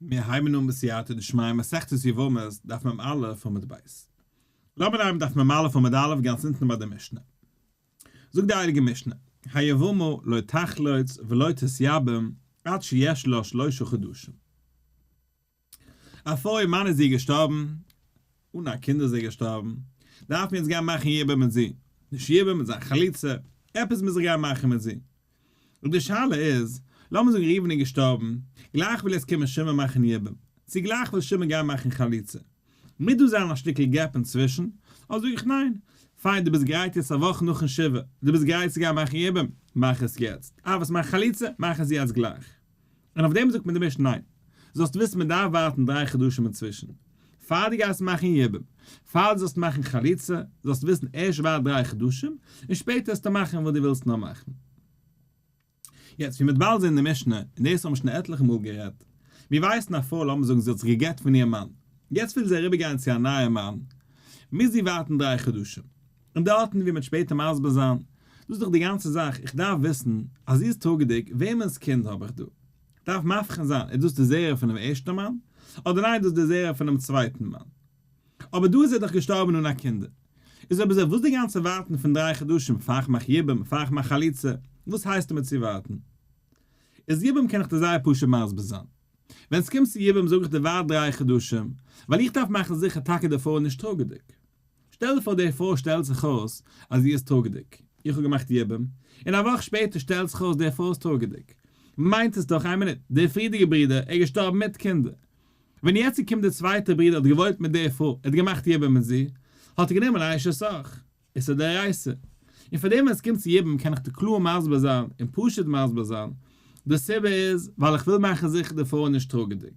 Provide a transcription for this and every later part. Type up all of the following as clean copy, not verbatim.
מיר הייבן אן בסייעתא דשמיא מסכת יבמות דף מ א עמוד ב'. לאמיר אנהייבן דף מ א עמוד א' גאנץ אונטן ביי די משנה. זאגט די הייליגע משנה, היבמה לא תחלוץ ולא תתייבם עד שיש לה שלושה חדשים. א פרוי איר מאן איז איר געשטארבן, אן א קינד איז ער געשטארבן, דארף מען יעצט גיין מאכן יבום מיט זי, נישט יבום מיט זיין חליצה, עפעס מוז איך גיין מאכן מיט זי. און די שאלה איז, לאמיר זאגן ראובן איז געשטארבן, גלייך וויל יעצט קומען שמעון מאכן יבום, צו גלייך וויל שמעון גיין מאכן חליצה, מוז דא זיין א שטיקל gap אינצווישן, אדער זאג איך ניין, פיין דו ביסט גרייט יעצט א וואך נאכן שבעה, דו ביסט גרייט צו גיין מאכן יבום, מאך עס יעצט, אה וואס מאכן חליצה, מאך עס יעצט גלייך. און אויף דעם זאגט מיר די משנה ניין, זאלסט וויסן מען דארף ווארטן דריי חדשים אינצווישן, פאר דו גייסט מאכן יבום, פאר דו זאלסט מאכן חליצה, זאלסט וויסן ערשט ווארט דריי חדשים, און שפעטער וועסטו מאכן וואס דו ווילסט נאר מאכן. יעצט ווי מ'וועט באלד זען אין די משנה, און דאס האבן מיר שוין עטליכע מאל גערעדט, מיר ווייסן א פרוי לאמיר זאגן זי האט זיך גע'גט פון איר מאן, יעצט וויל זי אריבערגיין צו א נייע מאן, מוז זי ווארטן דריי חדשים, און דארטן ווי מ'וועט שפעטער מסביר זיין, דאס איז דאך די גאנצע זאך, איך דארף וויסן אז זי איז טראגעדיג, וועמענס קינד האב איך דא? דארף מבחין זיין, איז דאס די זרע פונעם ערשטן מאן, אדער ניין דאס די זרע פונעם צווייטן מאן? אבער דא איז ער דאך געשטארבן אן א קינדער. איז אויב אזוי וואס די גאנצע ווארטן פון דריי חדשים פאר איך מאך יבום, פאר איך מאך חליצה, וואס הייסט מיר צו ווארטן? איז יבום קען איך דיר זייער פשוט מסביר זיין. ווען ס'קומט צו יבום זאג איך דיר ווארט דריי חדשים, ווייל איך דארף מאכן זיכער טאקע די פרוי איז נישט טראגעדיג. שטעל דיר פאר די פרוי שטעלט זיך אויס אז זי איז טראגעדיג, איך האב געמאכט יבום, און א וואך שפעטער שטעלט זיך אויס די פרוי איז טראגעדיג, מיינט עס דאך איין מינוט, דער פריערדיגער ברודער איז געשטארבן מיט קינדער, ווען יעצט קומט דער צווייטער ברודער האט געוואוינט מיט די פרוי, ער האט געמאכט יבום מיט זי, האט ער גענומען א אשת אח, עס איז דאורייתא. און פאר דעם ווען עס קומט צו יבום קען איך דיר קלאר מסביר זיין און פשוט מסביר זיין, די סיבה איז ווייל איך וויל מאכן זיכער די פרוי איז נישט טראגעדיג.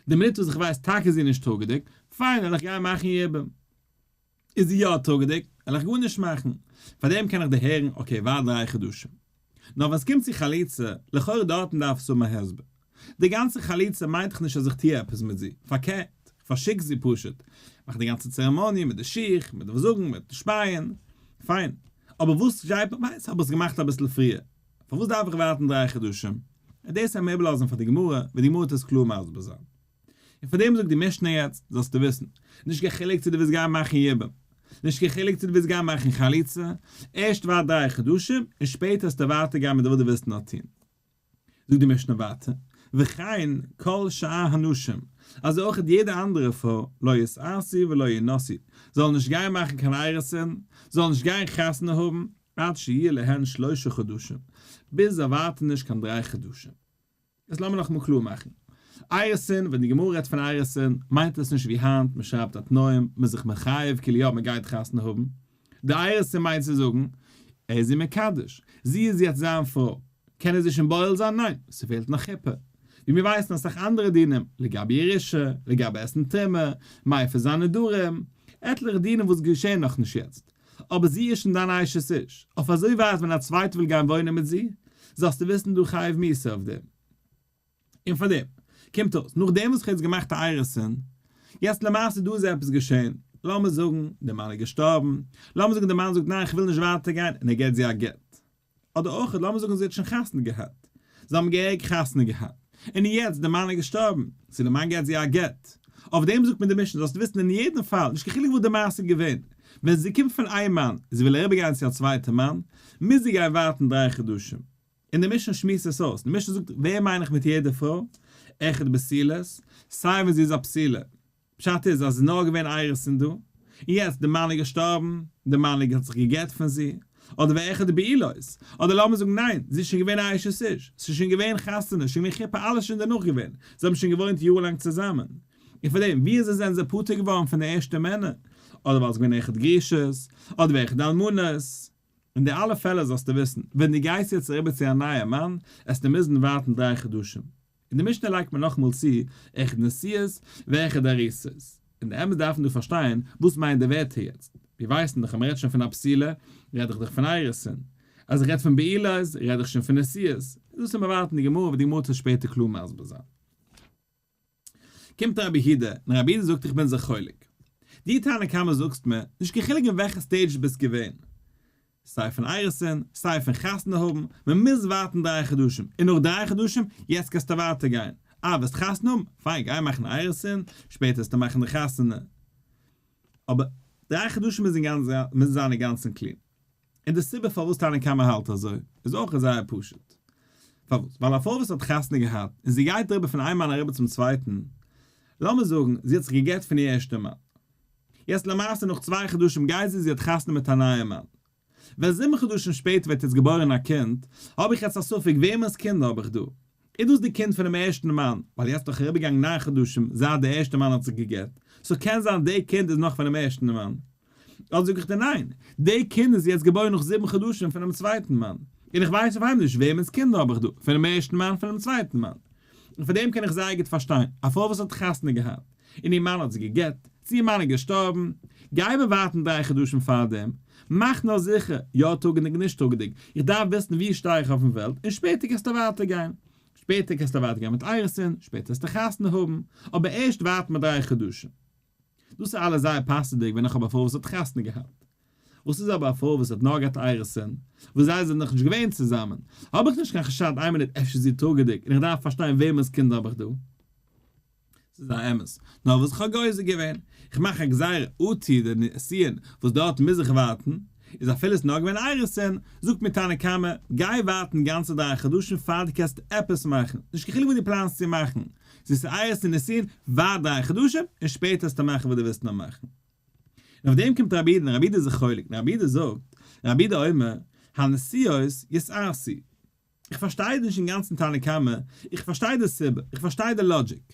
די מינוט וואס איך ווייס טאקע איז זי נישט טראגעדיג, פיין וועל איך גיין מאכן יבום. איז זי יא טראגעדיג, וועל איך גארנישט מאכן. פאר דעם קען איך דערהערן, okay ווארט דריי חדשים. נאר ווען ס'קומט צו חליצה, לכאורה דארטן דארף עס האבן א הסבר. די גאנצע חליצה מיינט דאך נישט אז איך טוה עפעס מיט זי, פארקערט, איך פארשיק זי פשוט, מאך די גאנצע צערעמאניע מיט די שיך, מיט די זאגן, מיט די שפייען, פיין. אבער וואס גייט מיט ווייס האב איך עס געמאכט אביסל פריער, פארוואס דארף איך ווארטן דריי חדשים? און דאס וועלן מיר איבערלאזן פאר די גמרא, וועט די גמרא עס קלאר מסביר זיין. און פאר דעם זאגט די משנה יעצט, זאלסטו וויסן, נישט קיין חילוק צו דו ווילסט גיין מאכן יבום, נישט קיין חילוק צו דו ווילסט גיין מאכן חליצה, ערשט ווארט דריי חדשים, און שפעטער וועסטו ווייטער גיין מיט וואס דו ווילסט נאר טון. זאגט די משנה ווייטער, וכן כל שאר הנשים, אזוי אויך יעדע אנדערע פרוי, לא יתארסו ולא ינשאו, זאלן נישט גיין מאכן קיין אירוסין, זאלן נישט גיין חתונה האבן, עד שיהיה להן שלושה חדשים, ביז זיי ווארטן נישט קיין דריי חדשים. איז לאמיר נאכאמאל קלאר מאכן. אירוסין, ווען די גמרא רעדט פון אירוסין, מיינט עס נישט ווי היינט, מען שרייבט א תנאים, מען איז זיך מחייב כאילו יא מען גייט חתונה האבן. די אירוסין מיינט צו זאגן, ער איז איר מקדש, זי איז יעצט זיין פרוי, קען ער זי שוין בועל זיין? ניין, ס'פעלט נאך חופה. ווי מיר ווייסן אסאך אנדערע דינים, לגבי ירושה, לגבי עסן תרומה, מפר זיין נדרים, עטליכע דינים וואס געשעהן נאכנישט יעצט. אבער זי איז שוין דיין אשת איש, אויף אזוי ווייט ווען א צווייטער וויל גיין וואוינען מיט זי, זאלסטו וויסן דו חייב מיתה אויף דעם. און פאר דעם, קומט אויס, נאכדעם וואס כ'האב יעצט געמאכט א אירוסין, יעצט למעשה דא איז עפעס געשען, לאמיר זאגן דער מאן איז געשטארבן, לאמיר זאגן דער מאן זאגט ניין כ'וויל נישט ווייטער גיין און ער געבט זי א גט, אדער אויך לאמיר זאגן זי האט שוין חתונה געהאט, זיי האבן געהעריג חתונה געהאט, און יעצט דער מאן איז געשטארבן, צו דער מאן געבט זי א גט, אויף דעם זאגט מיר די משנה זאלסט וויסן אין יעדן פאל, נישט קיין חילוק וואס די מעשה איז געווען, ווען זי קומט פון איין מאן און זי וויל אריבערגיין צו א צווייטע מאן, מוז זי גיין ווארטן דריי חדשים. און די משנה שמועסט עס אויס, די משנה זאגט ווער מיין איך מיט יעדע פרוי, אחד בתולות, סיי ווען זי איז א בתולה, פשט איז אז עס איז נאר געווען אירוסין דא, און יעצט די מאן איז געשטארבן, די מאן האט זיך גע'גט פון זי, אדער ואחד בעולות, אדער לאמיר זאגן ניין, זי איז שוין געווען א אשת איש, עס איז שוין געווען חתונה, שוין געווען חופה, אלעס שוין דערנאך געווען, זיי האבן שוין געוואוינט יארן לאנג צוזאמען, און פאר דעם ווי אזוי זענען זיי פטור געווארן פון די ערשטע מענער, אדער ווייל עס איז געווען אחד גרושות, אדער ואחד אלמנות. אין די אלע פעלער זאלסטו וויסן, ווען דו גייסט יעצט אריבער צו א נייע מאן, עסטו מוזן ווארטן דריי חדשים. אין די משנה לייגט מען נאכאמאל צו, אחד נשואות ואחד ארוסות. אין די אמת דארף מען דא פארשטיין, וואס מיינט די ווערטער יעצט? מיר ווייסן דאך אז מ'רעדט שוין פון א בתולה, רעד איך דאך פון אירוסין. אז איך רעד פון בעולות, רעד איך שוין פון נשואות. דאס וועט מען ווארטן די גמרא וועט די גמרא עס שפעטער קלאר מסביר זיין. קומט רבי יהודה, און רבי יהודה זאגט איך בין זיך חולק. די תנא קמא זאגסט מיר, נישט קיין חילוק אין וועלכע stage דו ביסט געווען, סיי פון אירוסין, סיי פון חתונה האבן, מען מוז ווארטן דריי חדשים, און נאך דריי חדשים, יעצט קענסטו ווייטער גיין. אה, וועסט חתונה האבן? פיין, גיי מאכן אירוסין, שפעטער וועסטו מאכן די חתונה. אבער דריי חדשים מוזן זיין אינגאנצן clean. און די סיבה פארוואס תנא קמא האלט אזוי איז אויך זייער פשוט. פארוואס? ווייל א פרוי וואס האט חתונה געהאט און זי גייט אריבער פון איין מאן אריבער צום צווייטן, לאמיר זאגן זי האט זיך גע'גט פון איר ערשטע מאן, יעצט למעשה נאך צוויי חדשים גייט זי, זי האט חתונה מיט א נייע מאן, ווען זיבן חדשים שפעטער ווערט יעצט געבוירן א קינד, האב איך יעצט א ספק וועמענס קינד האב איך דא? איז דאס די קינד פונעם ערשטן מאן, ווייל יעצט דאך אריבערגעגאנגען ניין חדשים זייט די ערשטע מאן האט זיך גע'גט, so קען זיין די קינד איז נאך פונעם ערשטן מאן. אדער זאג איך דיר ניין, די קינד איז יעצט געבוירן נאך זיבן חדשים פונעם צווייטן מאן, און איך ווייס אויף איינמאל נישט וועמענס קינד האב איך דא, פונעם ערשטן מאן פונעם צווייטן מאן. און פאר דעם קען איך זייער גוט פארשטיין, א פרוי וואס האט חתונה געהאט, און איר מאן האט זי גע'גט, צו איר מאן איז געשטארבן, גיי מיר ווארטן דריי חדשים פארדעם, מאך נאר זיכער, יא טראגענדיג נישט טראגענדיג, איך דארף וויסן וואו שטיי איך אויפן וועלט, און שפעטער קענסטו ווייטער גיין. שפעטער קענסטו ווייטער גיין מיט אירוסין, שפעטער וועסטו חתונה האבן, אבער ערשט ווארט מיר דריי חדשים. דאס איז אלעס זייער פאסענדיג ווען איך האב א פרוי וואס האט חתונה געהאט. וואס איז אבער א פרוי וואס האט נאר געהאט אירוסין, וואס זיי זענען נאכנישט געווען צוזאמען, האב איך נישט קיין חשד איין מינוט אפשר איז זי טראגעדיג און איך דארף פארשטיין וועמענס קינד האב איך דא. ס'איז א אמת. נאר וואס איך האב גוזר געווען, איך מאך א גזירה אטו די נישואין וואס דארט מוז איך ווארטן, איז אפילו ס'איז נאר געווען אירוסין, זאגט מיר תנא קמא, גיי ווארטן גאנצע דריי חדשים פאר דו קענסט עפעס מאכן, נישט קיין חילוק וואס דו פלאנסט צו מאכן, צו ס'איז אירוסין נישואין, ווארט דריי חדשים און שפעטער וועסטו מאכן וואס דו ווילסט נאר מאכן. און אויף דעם קומט רבי יהודה און רבי יהודה איז זיך חולק, און רבי יהודה זאגט, רבי יהודה אומר, הנשואות יתארסו. איך פארשטיי נישט אינגאנצן תנא קמא, איך פארשטיי די סיבה, איך פארשטיי די logic,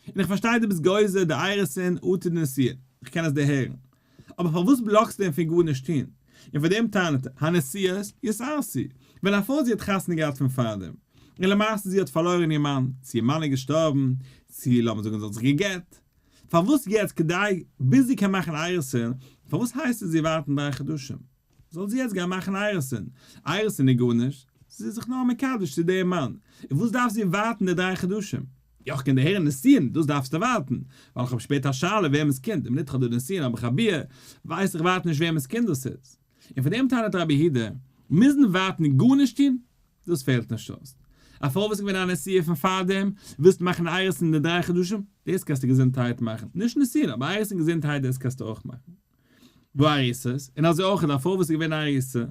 און איך פארשטיי דו ביסט גוזר די אירוסין אטו די נישואין, איך קען עס דערהערן, אבער פארוואס בלאקסטו אים פון גארנישט טון? און פאר דעם טענה'ט ער, הנשואות יתארסו, ווען א פרוי זי האט חתונה געהאט פון פארדעם, און למעשה זי האט פארלוירן איר מאן, צו איר מאן איז געשטארבן, צו לאמיר זאגן זי האט זיך גע'גט, פארוואס יעצט כדי ביז זי קען מאכן אירוסין, פארוואס הייסט עס זי ווארטן דריי חדשים? זאל זי יעצט גיין מאכן אירוסין? אירוסין איז גארנישט, זי איז זיך נאר מקדש צו דעם מאן, און וואס דארף זי ווארטן די דריי חדשים? יא איך קען דערהערן נישואין, דאס דארפסטו ווארטן, ווייל איך האב שפעטער א שאלה וועמענס קינד, די מינוט איך האב דא נישואין האב איך א ביאה, ווייס איך ווייטער נישט וועמענס קינד דאס איז. און פאר דעם טענה'ט רבי יהודה, מוזן ווארטן און גארנישט טון, דאס פעלט נישט אויס. א פרוי וואס איז געווען א נשואה פון פארדעם, ווילסט מאכן אירוסין אין די דריי חדשים, דאס קענסטו געזונטהייט מאכן, נישט נישואין, אבער אירוסין געזונטהייט דאס קענסטו אויך מאכן. וארוסות, און אזוי אויך א פרוי וואס איז געווען א ארוסה,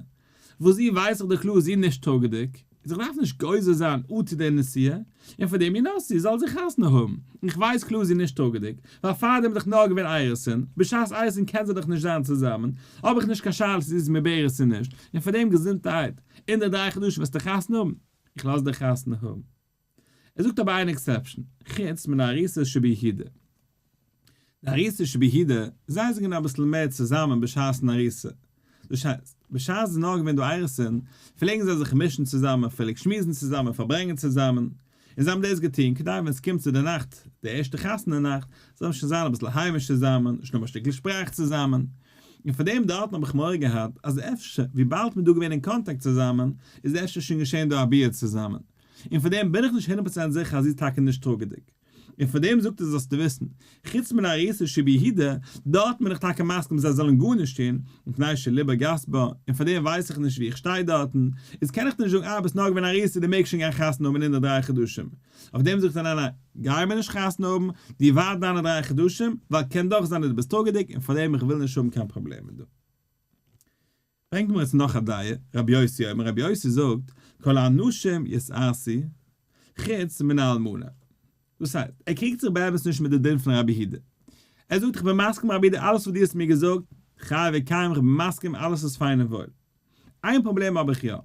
וואס זי ווייסט דאך קלאר זי איז נישט טראגעדיג, איז איך דארף נישט גוזר זיין אטו די נשואה, און פאר דעם ינשאו זאל זי חתונה האבן, איך ווייס קלאר זי איז נישט טראגעדיג, ווייל פארדעם איז דאך נאר געווען אירוסין, בשעת אירוסין קען זי דאך נישט זיין צוזאמען, האב איך נישט קיין שאלה צו זי איז מעוברת צו נישט, און פאר דעם געזונטהייט, אין די דריי חדשים וועסטו חתונה האבן, איך לאז דיך חתונה האבן. ער זאגט אבער איין exception, חוץ מן הארוסות שביהודה. די ארוסות שביהודה, זיי זענען אביסל מער צוזאמען בשעת'ן ארוסה. דאס הייסט, בשעת עס איז נאר געווען דא אירוסין, פלעגן זיי זיך מישן צוזאמען, פלעג שמועסן צוזאמען, פארברענגען צוזאמען. און זיי האבן דאס געטון, כדי ווען עס קומט צו די נאכט, די ערשטע חתונה נאכט, זאל מען שוין זיין אביסל היימיש צוזאמען, שוין האבן א שטיקל שפראך צוזאמען. און פאר דעם דארטן האב איך מורא געהאט, אז אפשר, וויבאלד מ'איז דא געווען אין קאנטאקט צוזאמען, איז אפשר שוין געשען דא א ביאה צוזאמען. און פאר דעם בין איך נישט הונדערט פראצענט זיכער אז זי איז טאקע נישט טראגעדיג. און פאר דעם זאגט ער זאלסטו וויסן, חוץ מן הארוסות שביהודה, דארט בין איך טאקע מסכים זיי זאלן גארנישט טון, מפני שליבו גס בה, און פאר דעם ווייס איך נישט ווי איך שטיי דארטן, איז קען איך נישט זאגן אה ביסט נאר געווען ארוסה דו מעגסט שוין גיין חתונה האבן אין די דריי חדשים. אויף דעם זאגט ער ניין ניין, גיי מיר נישט חתונה האבן, דו ווארט דיינע דריי חדשים, ווייל קען דאך זיין אז דו ביסט טראגעדיג און פאר דעם איך וויל נישט האבן קיין פראבלעמען דא. ברענגט מיר יעצט נאך א דעה, רבי יוסי אומר, רבי יוסי זאגט, כל הנשים יתארסו, חוץ מן האלמנה. דאס הייסט, ער קריגט זיך באמת נישט מיט די דין פון רבי יהודה. ער זאגט איך בין מסכים רבי יהודה אלעס וואס דו האסט מיר געזאגט, חי וקיים איך בין מסכים אלעס איז פיין און וואויל. איין פראבלעם האב איך יא.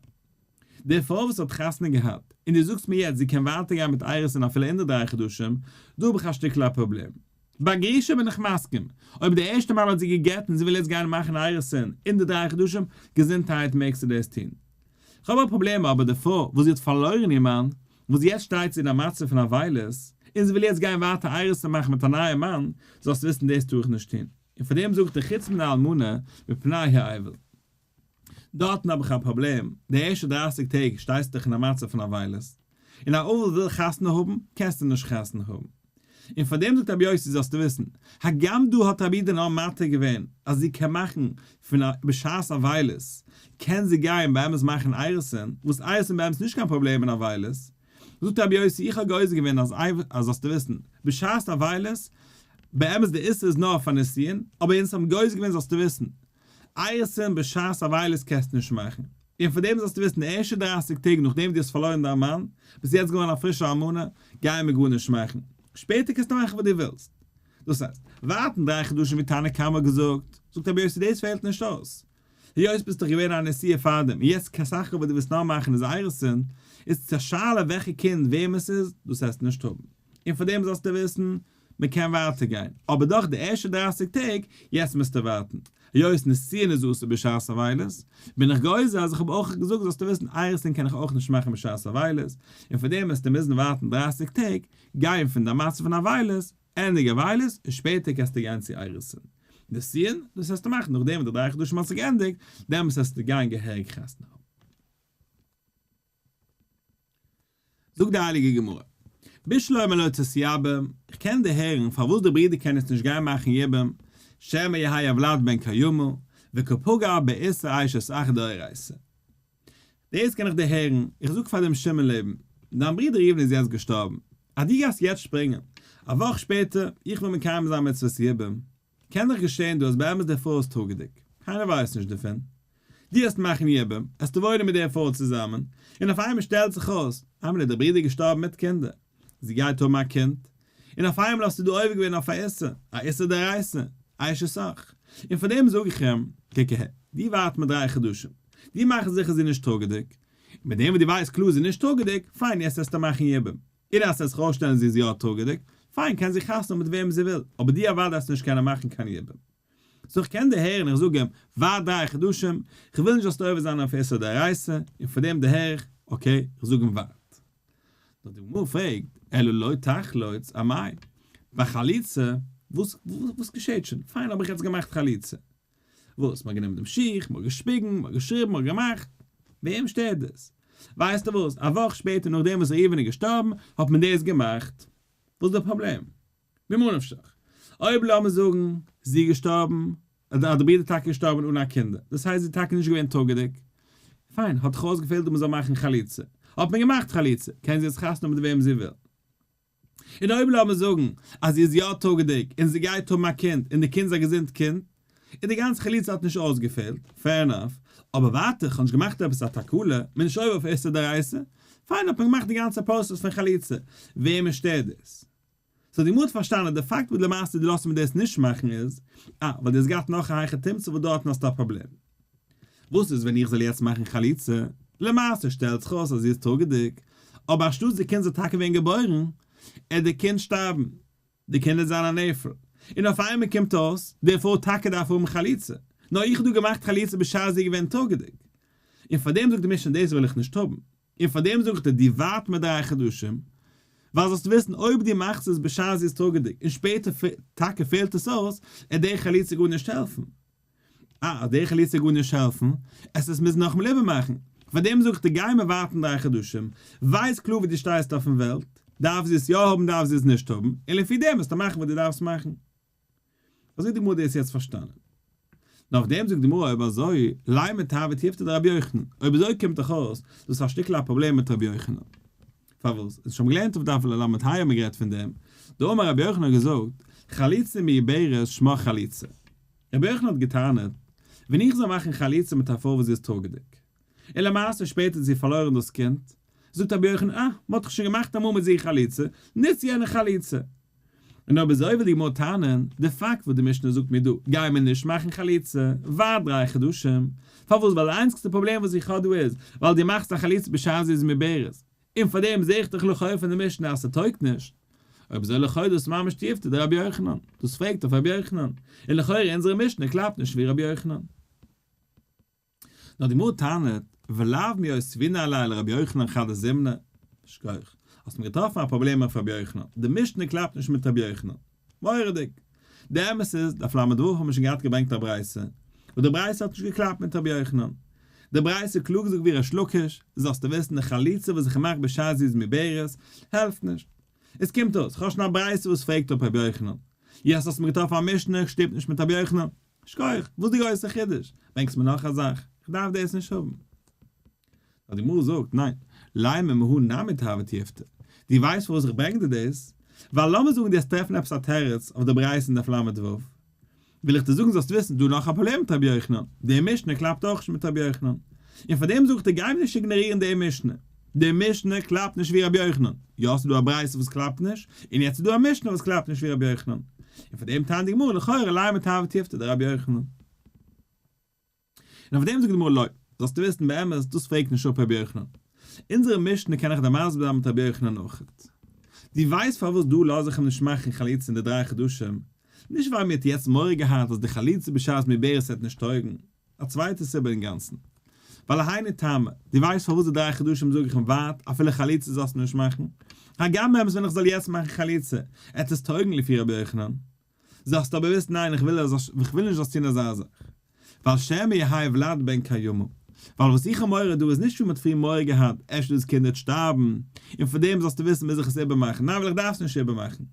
די פרוי וואס האט חתונה געהאט, און דו זאגסט מיר יעצט זי קען ווייטער גיין מיט אירוסין אפילו אין די דריי חדשים, דא האב איך א שטיקל א פראבלעם. ביי גרושה בין איך מסכים, אויב די ערשטע מאל האט זי גע'גט און זי וויל יעצט גיין מאכן אירוסין אין די דריי חדשים, געזונטהייט מעגסטו דאס טון. כ'האב א פראבלעם אבער די פרוי וואס זי האט פארלוירן איר מאן, וואס יעצט שטייט זי אין א מצב פון אבילות, און זי וויל יעצט גיין ווייטער אירוסין מאכן מיט א נייע מאן, זאלסט וויסן דאס טאר איך נישט טון. און פאר דעם זאגט ער חוץ מן האלמנה מפני האבל. דארטן האב איך א פראבלעם, די ערשטע דרייסיג טעג שטייסטו דאך אין א מצב פון אבילות, און א אבל וויל חתונה האבן, קענסטו נישט חתונה האבן. און פאר דעם זאגט רבי יוסי זאלסטו וויסן, הגם דא האט רבי יהודה נאר מתיר געווען אז זי קען מאכן פון א בשעת אבילות, קען זי גיין באמת מאכן אירוסין, וואס אירוסין באמת נישט קיין פראבלעם אין אבילות. זאגט רבי יוסי איך האב גוזר געווען אז אז זאלסטו וויסן, בשעת אבילות, באמת די איסור איז נאר פאר נישואין, אבער אונז האבן גוזר געווען זאלסטו וויסן, אירוסין בשעת אבילות קענסטו נישט מאכן, און פאר דעם זאלסטו וויסן די ערשטע דרייסיג טעג נאכדעם וואס דו האסט פארלוירן דיין מאן, ביסט יעצט געווארן א פרישע אלמנה, גייען מיר גארנישט מאכן, שפעטער קענסטו מאכן וואס דו ווילסט. דאס הייסט, ווארטן דריי חדשים ווי תנא קמא האט געזאגט, זאגט רבי יוסי דאס פעלט נישט אויס, היות ביסט דאך געווען א נשואה פארדעם און יעצט סך הכל וואס דו ווילסט נאר מאכן איז אירוסין, איז צו א שאלה וועלכע קינד וועם עס איז, דאס העסטו נישט האבן. און פאר דעם זאלסטו וויסן, מען קען ווייטער גיין, אבער דאך די ערשטע דרייסיג טעג, יעצט מוזטו ווארטן. היות נישואין איז אסור בשעת אבילות, בין איך גוזר אז איך האב אויך געזאגט זאלסטו וויסן אירוסין קען איך אויך נישט מאכן בשעת אבילות, און פאר דעם וועסטו מוזן ווארטן דרייסיג טעג, גיין פון די מצב פון אבילות, ענדיג אבילות און שפעטער קענסטו גיין צו אירוסין. נישואין, דאס וועסטו מאכן נאכדעם וואס די דריי חדשים האט זיך געענדיגט, דעמאלטס וועסטו גיין געהעריג חתונה האבן. זאגט די הייליגע גמרא, בשלמא לא תתייבם, איך קען דערהערן פארוואס די ברודער קען יעצט נישט גיין מאכן יבום, שמא יהא הולד בן קיימא, וקא פגע באיסור אשת אח דאורייתא. דאס קען איך דערהערן, איך זאג פאר דעם שמעון לעבן, דיין ברודער ראובן איז יעצט געשטארבן, אז דו גייסט יעצט שפרינגען, א וואך שפעטער, איך וויל מקיים זיין מצוות יבום, קען דאך געשען דא אז באמת די פרוי איז טראגעדיג, קיינער ווייסט נישט דערפון, דו העסט מאכן יבום, העסטו וואוינען מיט דער פרוי צוזאמען, און אויף איינמאל שטעלט זיך אויס, איינמאל איז דער ברודער געשטארבן מיט קינדער, זי גייט האבן א קינד, און אויף איינמאל האסטו דא עובר געווען אויף א איסור, א איסור דאורייתא, אשת אח. און פאר דעם זאג איך אים, קוק אהער, דו ווארט מיט דריי חדשים, דו מאך זיכער זי איז נישט טראגעדיג, און מיט דעם וואס דו ווייסט קלאר זי איז נישט טראגעדיג, פיין יעצט וועסטו מאכן יבום, און אז ס'וועט זיך אויסשטעלן זי איז יא טראגעדיג, פיין קען זי חתונה האבן מיט וועם זי וויל, אבער דו אוודאי וועסט נישט קענען מאכן קיין יבום. סאו איך קען דערהערן, איך זאג אים, ווארט דריי חדשים, איך וויל נישט זאלסט עובר זיין אויף איסור דאורייתא, און פאר דעם דערהער איך, okay, איך זאג אים ווארט. נאר די גמרא פרעגט, אלא לא תחלוץ, אמאי? ביי חליצה, וואס וואס געשעט שוין? פיין האב איך יעצט געמאכט חליצה. וואס? מ'האט גענומען דעם שיך, מ'האט געשפיגן, מ'האט געשריבן, מ'האט געמאכט. וועם שטערט דאס? ווייסטו וואס? א וואך שפעטער נאכדעם וואס ראובן איז געשטארבן, האט מען דאס געמאכט. וואס איז די פראבלעם? ממה נפשך? אויב לאמיר זאגן זי איז געשטארבן, אדער די ברודער איז טאקע געשטארבן אן א קינדער, דאס הייסט זי איז טאקע נישט געווען טראגעדיג, פיין, האט דאך אויסגעפעלט אז מען זאל מאכן חליצה, האט מען געמאכט חליצה, קען זי יעצט חתונה האבן מיט וועם זי וויל. און אויב לאמיר זאגן אז זי איז יא טראגעדיג און זי גייט האבן א קינד און די קינד איז א געזונט קינד, און די גאנצע חליצה האט נישט אויסגעפעלט, fair enough, אבער ווייטער, כ'האב נישט געמאכט עפעס א תקלה, מ'איז נישט עובר אויף איסור דאורייתא, פיין האט מען געמאכט די גאנצע פראסעס פון חליצה, וועמען שטערט דאס? סאו די גמרא האט פארשטאנען אז די פאקט וואס למעשה דו לאזט מיר דאס נישט מאכן איז, אה, ווייל דו האסט געהאט נאך א היכי תמצא וואס דארטן האסטו א פראבלעם. וואס איז ווען איך זאל יעצט מאכן חליצה? למעשה שטעלט זיך אויס אז זי איז טראגעדיג, אבער אנשטאטס די קינד זאל טאקע ווערן געבוירן, עט די קינד שטארבן, די קינד וועט זיין א נפל, און אויף איינמאל קומט אויס, די פרוי טאקע דארף האבן חליצה, נאר איך האב דא געמאכט חליצה בשעת זי איז געווען טראגעדיג. און פארדעם זאגט די משנה דאס וויל איך נישט האבן. און פאר דעם זאג איך דיר, דו ווארט מיט דריי חדשים, ווייל זאלסט וויסן אויב דו מאכסט עס בשעת זי איז טראגעדיג און שפעטער טאקע פעלט עס אויס, עט די חליצה גארנישט העלפן. אה, אז די חליצה גארנישט העלפן, עסט עס מוזן נאכאמאל איבערמאכן. פאר דעם זאג איך דיר, גיי מיר ווארטן דריי חדשים, ווייס קלאר ווי דו שטייסט אויפן וועלט, דארף זי עס יא האבן דארף זי עס נישט האבן, און לפי דעם וועסטו מאכן וואס דו דארפסט מאכן. אזוי האט די גמרא דאס יעצט פארשטאנען. נאר אויף דעם זאגט די גמרא אויב אזוי, לימא תיהוי תיובתא דרבי יוחנן, אויב אזוי קומט דאך אויס דאס איז א שטיקל א פראבלעם מיט רבי יוחנן. פארוואס? אונז שוין געלערנט אויף דף ל"ה האבן מיר גערעדט פון דעם, דאמר רבי יוחנן האט געזאגט, חליצה מעוברת שמה חליצה. רבי יוחנן האט געטענה'ט, ווען איך זאל מאכן חליצה מיט א פרוי וואס זי איז טראגעדיג, און למעשה שפעטער האט זי פארלוירן דאס קינד, זאגט רבי יוחנן, אה, מ'האט דאך שוין געמאכט אמאל מיט זי חליצה, נוץ יענע חליצה. און אויב אזוי וויל די גמרא טענה'ן, די פאקט וואס די משנה זאגט מיר דא, גייען מיר נישט מאכן חליצה, ווארט דריי חדשים, פארוואס ווייל די איינציגסטע פראבלעם וואס איך האב דא איז, ווייל דו מאכסט א חליצה בשעת זי איז מעוברת, און פארדעם זעה איך דאך לכאו' פון די משנה אז ס'טויגט נישט. אויב אזוי לכאו' דאס ממש תיובתא דרבי יוחנן, דאס פרעגט אויף רבי יוחנן, און לכאורה אונזערע משנה קלאפט נישט ווי רבי יוחנן. נאר די גמרא טענה'ט, ולאו מיותבינן עליה לרבי יוחנן חדא זימנא, שכוח, האסט מיר געטראפן א פראבלעם אויף רבי יוחנן, די משנה קלאפט נישט מיט רבי יוחנן. מורא'דיג! די אמת איז, דף ל"ו האבן מיר שוין געהאט געברענגט א ברייתא, וואס די ברייתא האט נישט געקלאפט מיט רבי יוחנן. די ברייתא האט קלאר געזאגט ווי ריש לקיש, זאלסטו וויסן די חליצה וואס איך מאך בשעת זי איז מעוברת, העלפט נישט. עס קומט אויס, כ'האב שוין א ברייתא וואס פרעגט אפ רבי יוחנן. יעצט האסטו מיר געטראפן א משנה, שטימט נישט מיט רבי יוחנן. שכוח, וואס די גרויסע חידוש? ברענגסט מיר נאך א זאך? איך דארף דאס נישט האבן. נאר די גמרא זאגט, ניין, לימא מהא נמי תהוי תיובתא, דו ווייסט פארוואס איך ברענג דיר דאס? ווייל לאמיר זאגן דו וועסט טרעפן עפעס א תירוץ אויף די ברייתא אין דף ל"ו, וויל איך דיר זאגן זאלסט וויסן דא נאך א פראבלעם מיט רבי יוחנן, די משנה קלאפט אויך נישט מיט רבי יוחנן, און פאר דעם זאג איך דיר גיי נישט איגנארירן די משנה, די משנה קלאפט נישט ווי רבי יוחנן, יא ס'איז דא א ברייתא וואס קלאפט נישט, און יעצט איז דא א משנה וואס קלאפט נישט ווי רבי יוחנן, און פאר דעם טענה'ט די גמרא לכאורה לימא תהוי תיובתא דרבי יוחנן. און אויף דעם זאגט די גמרא לא, זאלסטו וויסן באמת דאס פרעגט נישט אפ רבי יוחנן, אונזערע משנה קען איך דיר מסביר זיין מיט רבי יוחנן אויכעט. דו ווייסט פארוואס דא לאז איך אים נישט מאכן חליצה אין די דריי חדשים? נישט ווייל מ'האט יעצט מורא געהאט אז די חליצה בשעת מעוברת וועט נישט טויגן, א צווייטע סיבה אינגאנצן. ווייל היינו טעמא, דו ווייסט פארוואס די דריי חדשים זאג איך אים ווארט, אפילו חליצה זאלסטו נישט מאכן? הגם באמת ווען איך זאל יעצט מאכן חליצה, עט עס טויגן לפי רבי יוחנן. זאלסט אבער וויסן ניין איך וויל איך וויל נישט זאלסט טון אזא זאך. ווייל שמא יהא ולד בן קיימא. ווייל וואס איך האב מורא דא איז נישט ווי מ'האט פריער מורא געהאט אפשר דאס קינד וועט שטארבן, און פאר דעם זאלסטו וויסן מוז איך עס איבערמאכן, ניין ווייל איך דארף עס נישט איבערמאכן.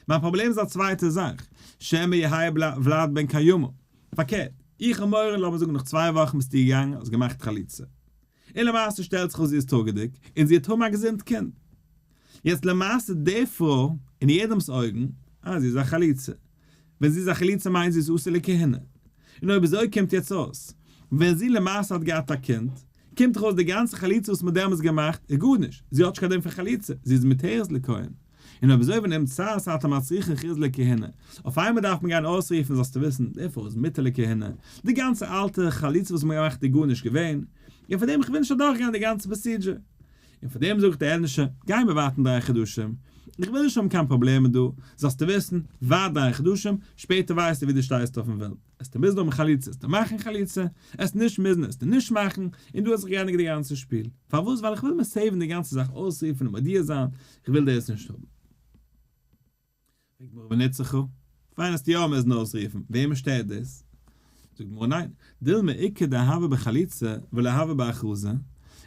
מיין פראבלעם איז א צווייטע זאך, שמא יהא ולד בן קיימא. פארקערט, איך האב מורא לאמיר זאגן נאך צוויי וואכן ביסטו געגאנגען האסט געמאכט חליצה. און למעשה שטעלט זיך אויס זי איז טראגעדיג, און זי וועט האבן א געזונט קינד. יעצט למעשה די פרוי, אין יעדעמס אויגן, אה זי איז א חליצה. ווען זי איז א חליצה מיינט זי איז אסור לכהונה. און אויב אזוי קומט יעצט אויס, ווען זי למעשה האט געהאט א קינד, קומט דאך אויס די גאנצע חליצה וואס מ'האט דעמאלטס געמאכט איז גארנישט, זי האט נישט קיין דין פון חליצה, זי איז מותרת לכהן. און אויב אזוי ונמצאת אתה מצריכה כרוז לכהונה, אויף איינמאל דארף מען גיין אויסרופן זאלסטו וויסן, די פרוי איז מותר לכהונה, די גאנצע אלטע חליצה וואס מ'האט געמאכט איז גארנישט געווען, און פאר דעם איך וויל נישט אדורכגיין די גאנצע procedure. און פאר דעם זאגט דער ענדערשער, גיי מיר ווארטן דריי חדשים, איך וויל נישט האבן קיין פראבלעמען דא, זאלסטו וויסן, ווארט דריי חדשים, שפעטער ווייסטו ווי דו שטייסט אויפן וועלט, עסטו מוזן האבן חליצה עסטו מאכן חליצה, עסט נישט מוזן עסטו נישט מאכן, און דא האט זיך געענדיגט די גאנצע שפיל. פארוואס? ווייל איך וויל מיר save ן די גאנצע זאך אויסרופן און מודיע זיין, איך וויל דאס נישט האבן. פרעגט גמרא ונצרכה, פיין עסטו יא מוזן אויסרופן, וועמען שטערט דאס? זאגט גמרא ניין, דילמא איכא דהוה בחליצה ולא הוה בהכרזה,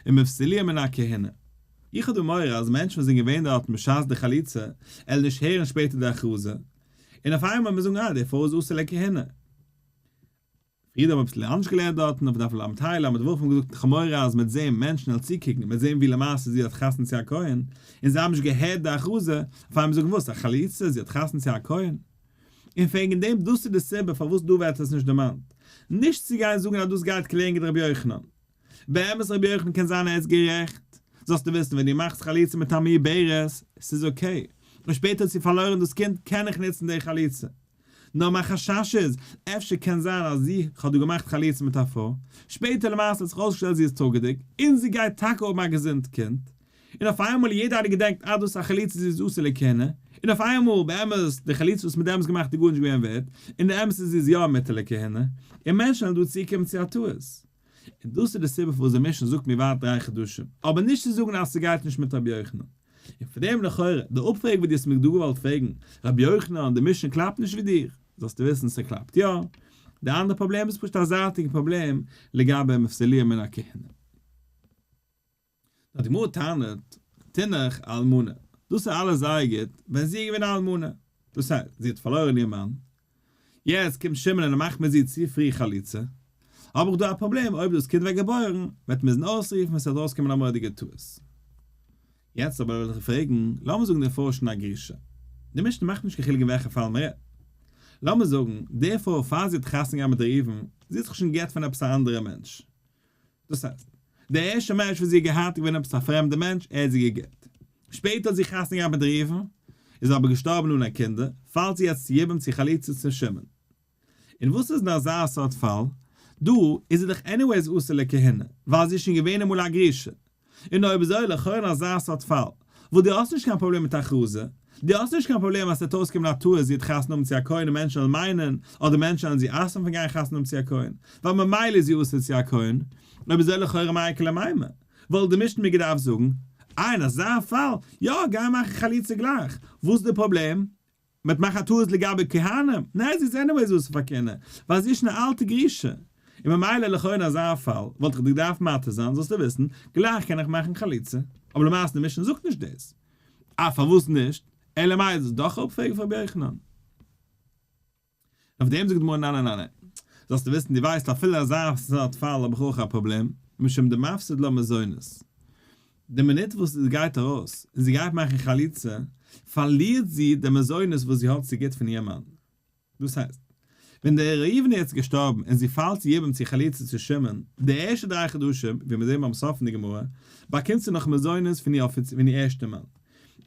ומפסילוה מן הכהונה. איך האב דא מורא אז מענטשן וואס זענען געווען דארטן בשעת די חליצה, עלן נישט הערן שפעטער די הכרזה, און אויף איינמאל וועט מען זאגן אה די פרוי איז אסור לכהונה. פריער האב אביסל אנדערש געלערנט דארטן אויף דף ל"ה ל"ו האבן געזאגט איך האב מורא אז מ'וועט זעהן מענטשן וועלן צוקוקן מ'וועט זעהן ווי למעשה זי האט חתונה צו א כהן און זיי האבן נישט געהערט די הכרזה אויף איינמאל זאגן וואס א חליצה זי האט חתונה צו א כהן און וועגן דעם דאס איז די סיבה פארוואס דא ווערט עס נישט דערמאנט נישט צו גיין זאגן אז דאס גייט קלענגען רבי יוחנן באמת רבי יוחנן קען זיין ער איז גערעכט זאלסטו וויסן ווען דו מאכסט חליצה מיט א מעוברת ס'איז okay און שפעטער האט זי פארלוירן דאס קינד קען איך נוצן די חליצה. נאר מיין חשש איז, אפשר קען זיין אז זי האט דא געמאכט חליצה מיט א פרוי, שפעטער למעשה האט זיך אויסגעשטעלט זי איז טראגעדיג, און זי גייט טאקע האבן א געזונט קינד, און אויף איינמאל יעדער האט געדענקט אז דאס איז א חליצה זי איז אסור לכהונה, און אויף איינמאל באמת די חליצה וואס מ'האט דעמאלטס געמאכט איז גארנישט געווען ווערט, און די אמת איז זי איז יא מותר לכהונה, און מענטשן וועלן דא צוקומען צו א טעות. און דאס איז די סיבה פארוואס די משנה זאגט מיר ווארט דריי חדשים, אבער נישט צו זאגן אז ס'גייט נישט מיט רבי יוחנן. און פון דעם לכאורה, די אפפרעג וואס דו האסט מיר דא געוואלט פרעגן, רבי יוחנן, די משנה קלאפט נישט ווי דיר, זאלסטו וויסן ס'קלאפט יא. די אנדערע פראבלעם איז פשוט א זייטיגע פראבלעם לגבי מפסילוה מן הכהונה. נאר די גמרא טענה'ט, תינח אלמנה, דאס איז אלעס זייער גוט ווען זי איז געווען א אלמנה, דאס הייסט, זי האט פארלוירן איר מאן, יעצט קומט שמעון און ער מאכט מיט זי צו פרי חליצה, האב איך דא א פראבלעם, אויב דאס קינד ווערט געבוירן, וועט מען מוזן אויסרופן, עס וועט ארויסקומען א מורא'דיגע טעות. יעצט אבער וויל איך פרעגן, לאמיר זאגן די פרוי איז שוין א גרושה, די משנה מאכט נישט קיין חילוק אין וועלכע פאל מען רעדט, לאמיר זאגן, די פרוי פאר זי האט חתונה געהאט מיט ראובן, זי האט זיך שוין גע'גט פון עפעס א אנדערע מענטש, דאס הייסט, דער ערשטער מענטש וואס זי האט געהאט איז געווען עפעס א פרעמדער מענטש, ער האט זי גע'גט. שפעטער האט זי חתונה געהאט מיט ראובן, איז אבער געשטארבן אן א קינדער, פאלט זי יעצט צו יבום צו חליצה צו שמעון. און וואס איז אין אזא סארט פאל? דא איז זי דאך anyways אסור לכהונה, ווייל זי איז שוין געווען אמאל א גרושה. און אויב אזוי לכאורה אין אזא סארט פאל, וואס דו האסט נישט קיין פראבלעם מיט הכרזה, דו האסט נישט קיין פראבלעם אז ס'וועט אויסקומען א טעות זי וועט חתונה האבן צו א כהן און מענטשן וועלן מיינען, אדער מענטשן וועלן זי אסר'ן פון גיין חתונה האבן צו א כהן, ווייל ממילא איז זי אסור צו א כהן, אויב אזוי לכאורה מאי איכא למימר, וואלט די משנה מיר געדארפט זאגן, אה אין אזא פאל, יא גיי מאכן חליצה גלייך, וואס איז די פראבלעם? מ'וועט מאכן א טעות לגבי כהנים? ניין זי איז anyways אסור פאר כהונה, ווייל זי איז שוין א אלטע גרושה, און ממילא לכאורה אין אזא פאל וואלט איך דיר געדארפט מתיר זיין זאלסטו וויסן, גלייך קען איך מאכן חליצה, אבער למעשה די משנה זאגט נישט דאס. אה פארוואס נישט? אלא מאי איז דאס דאך אפפרעגן פון רבי יוחנן. אויף דעם זאגט די גמרא ניין ניין ניין, זאלסטו וויסן דו ווייסט אפילו אזא סארט פאל האב איך אויך א פראבלעם, משום דמפסיד לה מזונות. די מינוט וואס זי גייט ארויס און זי גייט מאכן חליצה, פארלירט זי די מזונות וואס זי האט צו גוט פון איר מאן. דאס הייסט, ווען דער ראובן איז יעצט געשטארבן און זי פאלט צו יבום צו חליצה צו שמעון, די ערשטע דריי חדשים, ווי מיר זעהן ביים סוף פון די גמרא, באקומט זי נאך מזונות פון איר פון איר ערשטע מאן.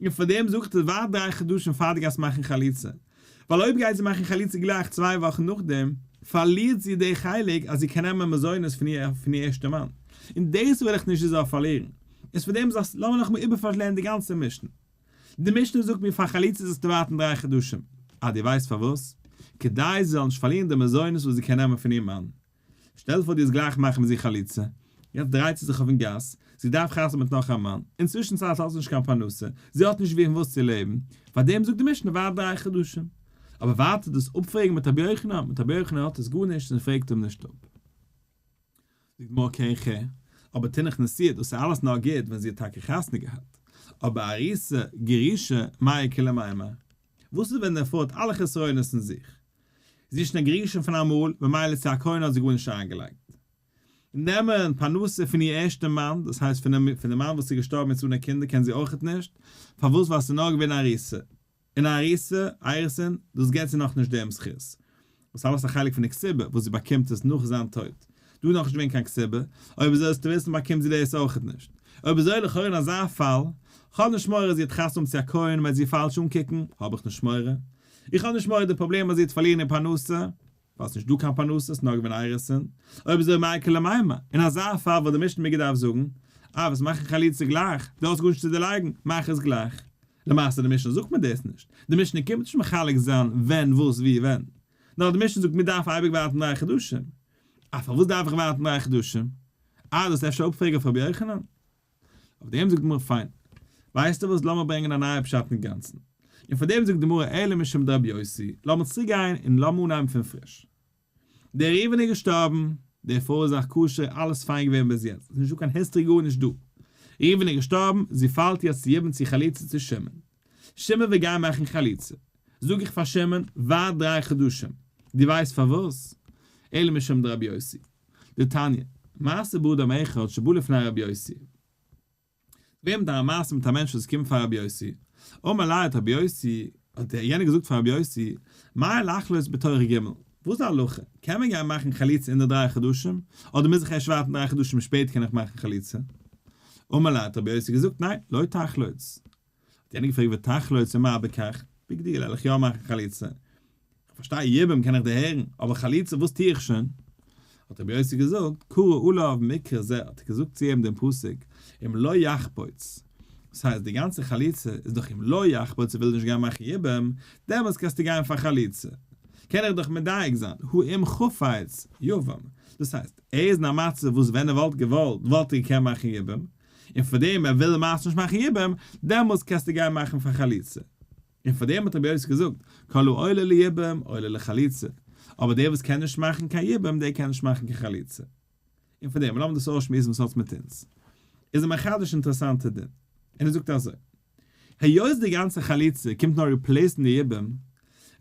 און פאר דעם זאגט ער ווארט דריי חדשים פאר דו גייסט מאכן חליצה, ווייל אויב גייט זי מאכן חליצה גלייך צוויי וואכן נאכדעם, פארלירט זי די חלק אז זי קען נעמען מזונות פון איר פון איר ערשטע מאן, און דאס וויל איך נישט זי זאל פארלירן. איז פאר דעם זאגסט לאמיר נאכאמאל איבערפארלערנען די גאנצע משנה. די משנה זאגט מיר פאר חליצה זאלסטו ווארטן דריי חדשים. אה דו ווייסט פארוואס? כדי זי זאל נישט פארלירן די מזונות וואס זי קען נעמען פון איר מאן. שטעל פאר דו וועסט גלייך מאכן מיט זי חליצה, יעצט דרייט זי זיך אויפן גאס, זי דארף חתונה מיט נאך א מאן, אינצווישן צייט האט זי נישט קיין פרנסה, זי האט נישט ווי און וואס צו לעבן, פארדעם זאגט די משנה ווארט דריי חדשים. אבער ווייטער דאס אפפרעגן מיט רבי יוחנן, מיט רבי יוחנן האט עס גארנישט און פרעגט אים נישט אפ. זאגט די גמרא כן כן, אבער תינח נשואה, דאס איז אלעס נאר גוט ווען זי האט טאקע חתונה געהאט, אבער ארוסה, גרושה, מאי איכא למימר? וואס איז ווען דער פרוי האט אלע חסרונות אין זיך? זי איז שוין א גרושה פון אמאל, ממילא צו א כהן האט זי גארנישט איינגעלייגט. נעמען פרנסה פון איר ערשטע מאן, דאס הייסט פון דעם מאן וואס איז געשטארבן מיט אנע קינדער קען זי אויכעט נישט, פארוואס ווייל ס'איז נאר געווען ארוסה. און א ארוסה, אירוסין, דאס געט זי נאכנישט דעם זכות. דאס אלעס א חלק פון די כתובה וואס זי באקומט עס נאך זיין טויט. דא איז נאכנישט געווען קיין כתובה, אויב אזוי זאלסטו וויסן באקומט זי דאס אויכעט נישט. אויב אזוי לכאורה אין אזא פאל, כ'האב נישט מורא זי האט חתונה צו א כהן מ'וועט זי פאלש אנקוקן, האב איך נישט מורא. איך האב נישט מורא די פראבלעם אז זי וועט פארלירן איר פרנסה, ווייל ס'נישט דא קיין פרנסה, ס'נאר געווען אירוסין, אויב אזוי מאי איכא למימר, אין אזא פאל וואלט די משנה מיר געדארפט זאגן, אה וועסט מאכן חליצה גלייך, דו האסט גארנישט צו דערלייגן, מאך עס גלייך. למעשה די משנה זאגט מיר דאס נישט, די משנה קומט נישט מחלק זיין ווען וואס ווי ווען, נאר די משנה זאגט מ'דארף אייביג ווארטן דריי חדשים. אה פארוואס דארף איך ווארטן דריי חדשים? אה דאס אפשר אפפרעגן אויף רבי יוחנן? אויף דעם זאגט די גמרא פיין, ווייסטו וואס לאמיר ברענגען א נייע פשט אינגאנצן, און פאר דעם זאגט די גמרא אלא משום דרבי יוסי, לאמיר צוריק גיין און לאמיר אנהייבן פון פריש. דער ראובן איז געשטארבן, די פרוי איז אויך כשר, אלעס פיין געווען ביז יעצט, עס איז נישטא קיין history גארנישט דא. ראובן איז געשטארבן, זי פאלט יעצט צו יבום צו חליצה צו שמעון. שמעון וויל גיין מאכן חליצה. זאג איך פאר שמעון, ווארט דריי חדשים. דו ווייסט פארוואס? אלא משום דרבי יוסי. דתניא, מעשה באדם אחד שבא לפני רבי יוסי. געווען מיט א מעשה מיט א מענטש וואס איז געקומען פאר רבי יוסי, אמר ליה האט רבי יוסי, האט דער יענער געזאגט פאר רבי יוסי, מהו לחלוץ בתוך ג', וואס איז די הלכה, קען מען גיין מאכן חליצה אין די דריי חדשים, אדער מוז איך ערשט ווארטן דריי חדשים און שפעטער קען איך מאכן חליצה? אמר ליה האט רבי יוסי געזאגט, ניין, לא תחלוץ. האט יענער געפרעגט ותחלוץ ומה בכך, big deal, וועל איך יא מאכן חליצה? איך פארשטיי יבום קען איך דערהערן, אבער חליצה וואס טו איך שוין? האט רבי יוסי געזאגט, קרא עליו מקרא זה, האט ער געזאגט צו אים דעם פסוק, אם לא יחפוץ, דאס הייסט די גאנצע חליצה איז דאך אם לא יחפוץ ער וויל נישט גיין מאכן יבום, דעמאלטס קענסטו גיין פאר חליצה. קען איך דאך מדייק זיין, הא אם חפץ יבם, דאס הייסט, ער איז אין א מצב וואס ווען ער וואלט געוואלט וואלט ער געקענט מאכן יבום, און פאר דעם ער וויל למעשה נישט מאכן יבום, דעמאלטס קענסטו גיין מאכן פאר חליצה. און פאר דעם האט רבי יוסי געזאגט, כל העולה ליבום עולה לחליצה, אבער דער וואס קען נישט מאכן קיין יבום דער קען נישט מאכן קיין חליצה. און פאר דעם, לאמיר דאס אויסשמועסן וואס האט מיט אונז. איז ער מחדש אינטערעסאנטע דין, און ער זאגט אזוי, היות די גאנצע חליצה קומט נאר replace ן די יבום,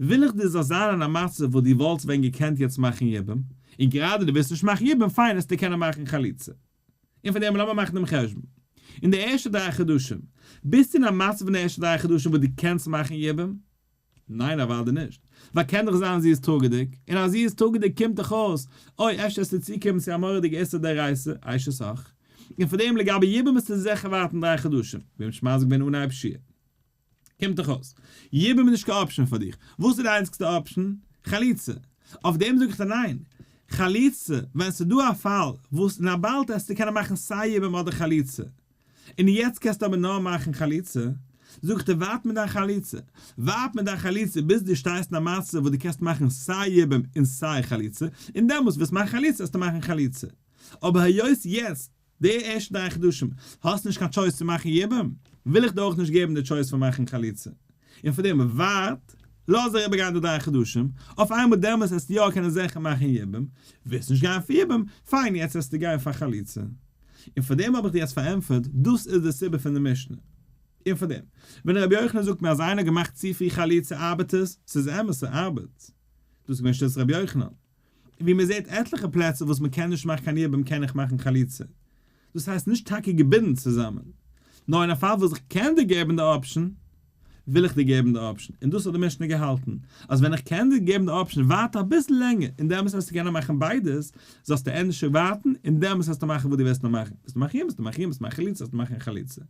וויל איך דו זאלסט זיין אין א מצב וואס דו וואלטסט ווען געקענט יעצט מאכן יבום, און גראדע דו ווילסט נישט מאכן יבום, פיין עסטו קענען מאכן חליצה. און פון דעם לאמיר מאכן דעם חשבון. אין די ערשטע דריי חדשים, ביסטו אין א מצב אין די ערשטע דריי חדשים וואס דו קענסט מאכן יבום? ניין אוודאי נישט, ווייל קען דאך זיין זי איז טראגעדיג, און אז זי איז טראגעדיג קומט דאך אויס, אוי אפשר עסטו צוקומען צו א מורא'דיגע איסור דאורייתא, אשת אח, און פון דעם לגבי יבום מוזטו זיכער ווארטן דריי חדשים, ווי מ'האט שוין משיג געווען אנהייב שיעור. קומט דאך אויס, יבום איז נישט קיין option פאר דיך, וואס איז די איינציגסטע option? חליצה. אויף דעם זאג איך דיר ניין. חליצה, ווען ס'איז דא א פאל וואס אין א באלד עסטו קענען מאכן סיי יבום אדער חליצה, און יעצט קענסטו אבער נאר מאכן חליצה, זאג איך דיר ווארט מיט דיין חליצה, ווארט מיט דיין חליצה ביז דו שטייסט אין א מצב וואס דו קענסט מאכן סיי יבום און סיי חליצה, און דעמאלטס וועסט מאכן חליצה עסטו מאכן חליצה. אבער היות יעצט די ערשטע דריי חדשים האסט נישט קיין choice צו מאכן יבום, וויל איך דיר אויך נישט געבן די choice פון מאכן חליצה. און פאר דעם ווארט, לאז אריבערגיין די דריי חדשים, אויף איינמאל דעמאלס וועסטו יא קענען זיכער מאכן יבום, ווילסט נישט גיין פאר יבום, פיין יעצט וועסטו גיין פאר חליצה. און פאר דעם האב איך דיר יעצט פארענטפערט, דאס איז די סיבה פון די משנה. און פאר דעם, ווען רבי יוחנן זאגט מיר אז איינער האט געמאכט צו פרי חליצה ארבעט עס, ס'איז אמת ס'ארבעט. דאס איז געווען שיטת רבי יוחנן. ווי מען זעט עטליכע פלעצער וואס מען קען נישט מאכן קיין יבום קען איך מאכן חליצה. דאס הייסט נישט טאקע געבינדן צוזאמען. נאר אין א פאל וואס איך קען דיר געבן די option, וויל איך דיר געבן די option. און דאס האט די משנה געהאלטן, אז ווען איך קען דיר געבן די option ווארט אביסל לענגער, און דעמאלס וועסטו קענען מאכן ביידעס, זאלסטו ענדערש ווארטן, און דעמאלס וועסטו מאכן וואס דו וועסט נאר מאכן. וועסטו מאכן יבום, וועסטו מאכן יבום, וועסטו מאכן חליצה, וועסטו מאכן חליצה.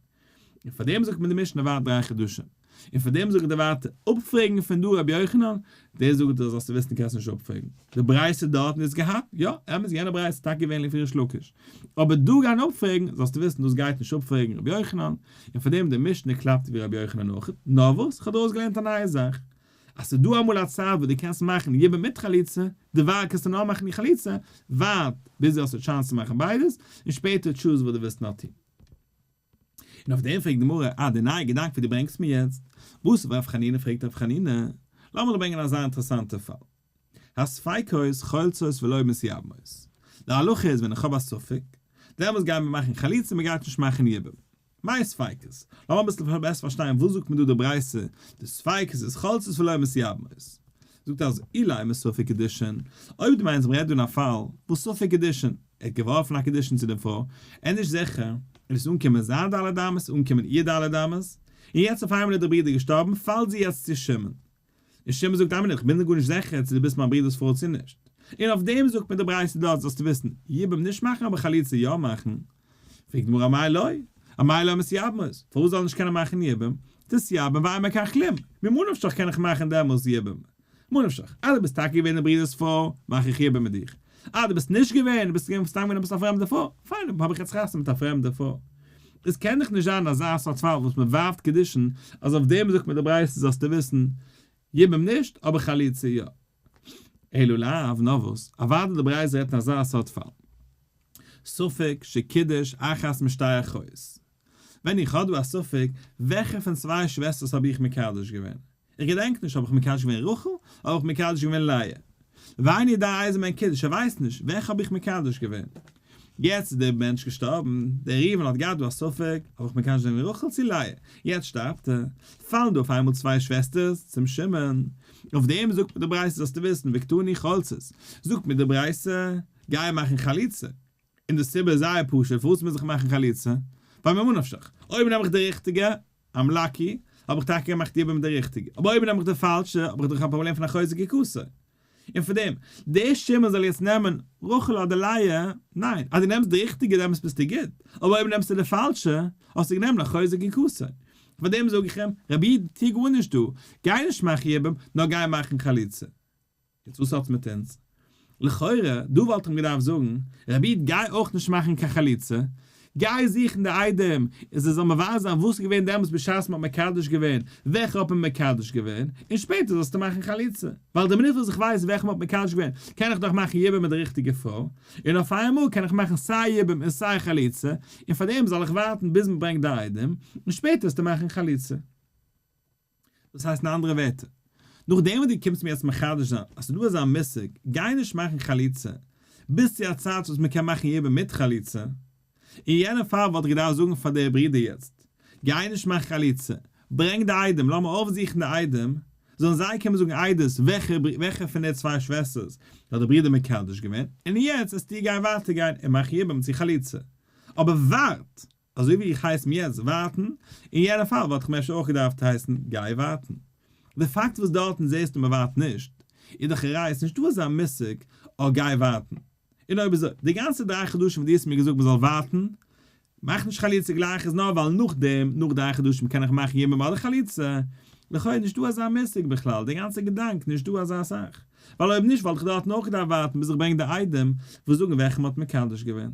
און פאר דעם זאגט מיר די משנה ווארט דריי חדשים. און פאר דעם זאג איך דיר ווייטער, אפפרעגן פון דא רבי יוחנן, דער זאגט דיר זאלסטו וויסן קענסט נישט אפפרעגן. די ברייתא דארטן איז געהאט, יא, אמת יענע ברייתא איז טאקע געווען לפי ריש לקיש. אבער דא גיין אפפרעגן, זאלסטו וויסן דאס גייט נישט אפפרעגן רבי יוחנן, און פאר דעם די משנה קלאפט ווי רבי יוחנן אויך. נאר וואס, כ'האב דיר אויסגעלערנט א נייע זאך, אז ס'איז דא אמאל א צייט וואס דו קענסט מאכן יבום מיט חליצה, דערווייל קענסטו נאר מאכן די חליצה, ווארט ביז דו האסט א chance צו מאכן ביידעס, און שפעטער choose וואס דו ווילסט נאר טון. און אויף דעם פרעגט די גמרא, אה, די נייע געדאנק וואס דו ברענגסט מיר יעצט, וואס רב חנינא פרעגט רב חנינא, לאמיר דיר ברענגען אזא אינטערעסאנטע פאל, הספיקות חולצות ולא מתייבמות, די הלכה איז ווען איך האב א ספק, דעמאלס גייען מיר מאכן חליצה מען גייט נישט מאכן יבום. מאי ספיקות? לאמיר אביסל בעסער פארשטיין וואס זאגט מיר דא די ברייתא, די ספיקות איז חולצות ולא מתייבמות. זאגט אז אילימא ספק קידושין, אויב דו מיינסט מ'רעדט דא אין א פאל וואס ספק קידושין, ער האט געווארפן א קידושין צו די פרוי, ער איז נישט זיכער, און עס איז אנגעקומען זיין ד' אמות, אנגעקומען איר ד' אמות, און יעצט אויף איינמאל איז דער ברודער געשטארבן, פאלט זי יעצט צו שמעון. און שמעון זאגט איין מינוט, איך בין גארנישט זיכער צו דו ביסט מיין ברודער'ס פרוי צו נישט. און אויף דעם זאגט מיר די ברייתא דארט זאלסטו וויסן, יבום נישט מאכן אבער חליצה יא מאכן. פרעגט די גמרא אמאי לא? אמאי לא מתייבמות? פארוואס זאל ער נישט קענען מאכן יבום? תתייבם ואין בכך כלום, ממה נפשך קען איך מאכן דעמאלס יבום? ממה נפשך, אז דו ביסט טאקע געווען די ברודער'ס פרוי, מאך איך יבום מיט דיך. אז דו ביסט נישט געווען, ביסט געווען סתם געווען עפעס א פרעמדע פרוי, פיין, האב איך יעצט חתונה מיט א פרעמדע פרוי. עס קען דאך נישט זיין אזא סארט פאל וואס מען ווארפט קידושין, אז אויף דעם זאגט מען די ברייתא זאלסטו וויסן, יבום נישט, אבער חליצה יא. אלא לאו, נאר וואס, אוודאי די ברייתא רעדט אין אזא סארט פאל. ספק שקידש אחת משתי אחיות. ווען איך האב דא א ספק, וועלכע פון צוויי שוועסטערס האב איך מקדש געווען? איך געדענק נישט, האב איך מקדש געווען רחל, אדער האב איך מקדש געווען לאה? ואינו יודע איזה מהן קידש, ער ווייסט נישט, וועלכע האב איך מקדש געווען? יעצט איז דער מענטש געשטארבן, דער ראובן האט געהאט דא א ספק, האב איך מקדש געווען רחל צו לאה? יעצט שטארבט ער, פאלן דא אויף איינמאל צוויי שוועסטערס צום שמעון. אויף דעם זאגט מיר די ברייתא זאלסטו וויסן, וקתני חולצות, זאגט מיר די ברייתא, גיי מאכן חליצה. און די סיבה איז זייער פשוט פארוואס מוז איך מאכן חליצה, ווייל ממה נפשך, אויב נעם איך די ריכטיגע, I'm lucky, האב איך טאקע געמאכט יבום מיט די ריכטיגע, אבער אויב נעם איך די פאלשע, האב איך דאך א פראבלעם פון אחות זקוקתו. און פאר דעם, דער שמעון זאל יעצט נעמען רחל אדער לאה, ניין, אז דו נעמסט די ריכטיגע דעמאלטס ביסטו גוט, אבער אויב נעמסטו די פאלשע, האסטו גענומען אחות זקוקתו. פאר דעם זאג איך אים, רבי איד, טו גארנישט דא, גיי נישט מאכן יבום, נאר גיי מאכן חליצה. יעצט וואס האטס מיט אונז? לכאורה, דא וואלט איך אים געדארפט זאגן, רבי איד גיי אויך נישט מאכן קיין חליצה, גיי זוכן די עדים, און זיי זאלן מברר זיין וואס איז געווען דעמאלטס בשעת מ'האט מקדש געווען, וועלכע האט מען מקדש געווען, און שפעטער זאלסטו מאכן חליצה. ווייל די מינוט וואס איך ווייס וועלכע מ'האט מקדש געווען, קען איך דאך מאכן יבום מיט די ריכטיגע פרוי, און אויף איינמאל קען איך מאכן סיי יבום און סיי חליצה, און פארדעם זאל איך ווארטן ביז מ'ברענגט די עדים, און שפעטער זאלסטו מאכן חליצה. דאס הייסט אין אנדערע ווערטער, נאכדעם וואס דו קומסט מיר יעצט מחדש זיין אז ס'איז דא אזא מושג, גיי נישט מאכן חליצה, ביז צו א צייט וואס מ'קען מאכן יבום מיט חליצה, אין יענע פאל וואלט איך געדארפט זאגן פאר די ברודער יעצט, גיי נישט מאכן חליצה, ברענג די עדים, לאמיר אויפזוכן די עדים, זאלן זיי קומען זאגן עדות וועלכע פון די צוויי שוועסטערס האט די ברודער מקדש געווען, און יעצט וועסטו גיין ווייטער גיין און מאכן יבום צו חליצה. אבער ווארט! אזוי ווי איך הייס מיר יעצט ווארטן, אין יענע פאל וואלט איך מיר אפשר אויך געדארפט הייסן גיי ווארטן. די פאקט וואס דארטן זעסטו מען ווארט נישט, איז דאך א ראיה ס'נישט דא אזא מושג אה גיי ווארטן. און אויב אזוי, די גאנצע דריי חדשים וואס דו האסט מיר געזאגט מען זאל ווארטן, מאך נישט חליצה גלייך איז נאר ווייל נאכדעם, נאך דריי חדשים קען איך מאכן יבום אדער חליצה. לכאו' איז נישט דא אזא מושג בכלל, די גאנצע געדאנק, נישט דא אזא זאך. ווייל אויב נישט וואלט איך דארטן אויך געדארפט ווארטן ביז איך ברענג די עדים וואס זאגן וועלכע מען האט מקדש געווען.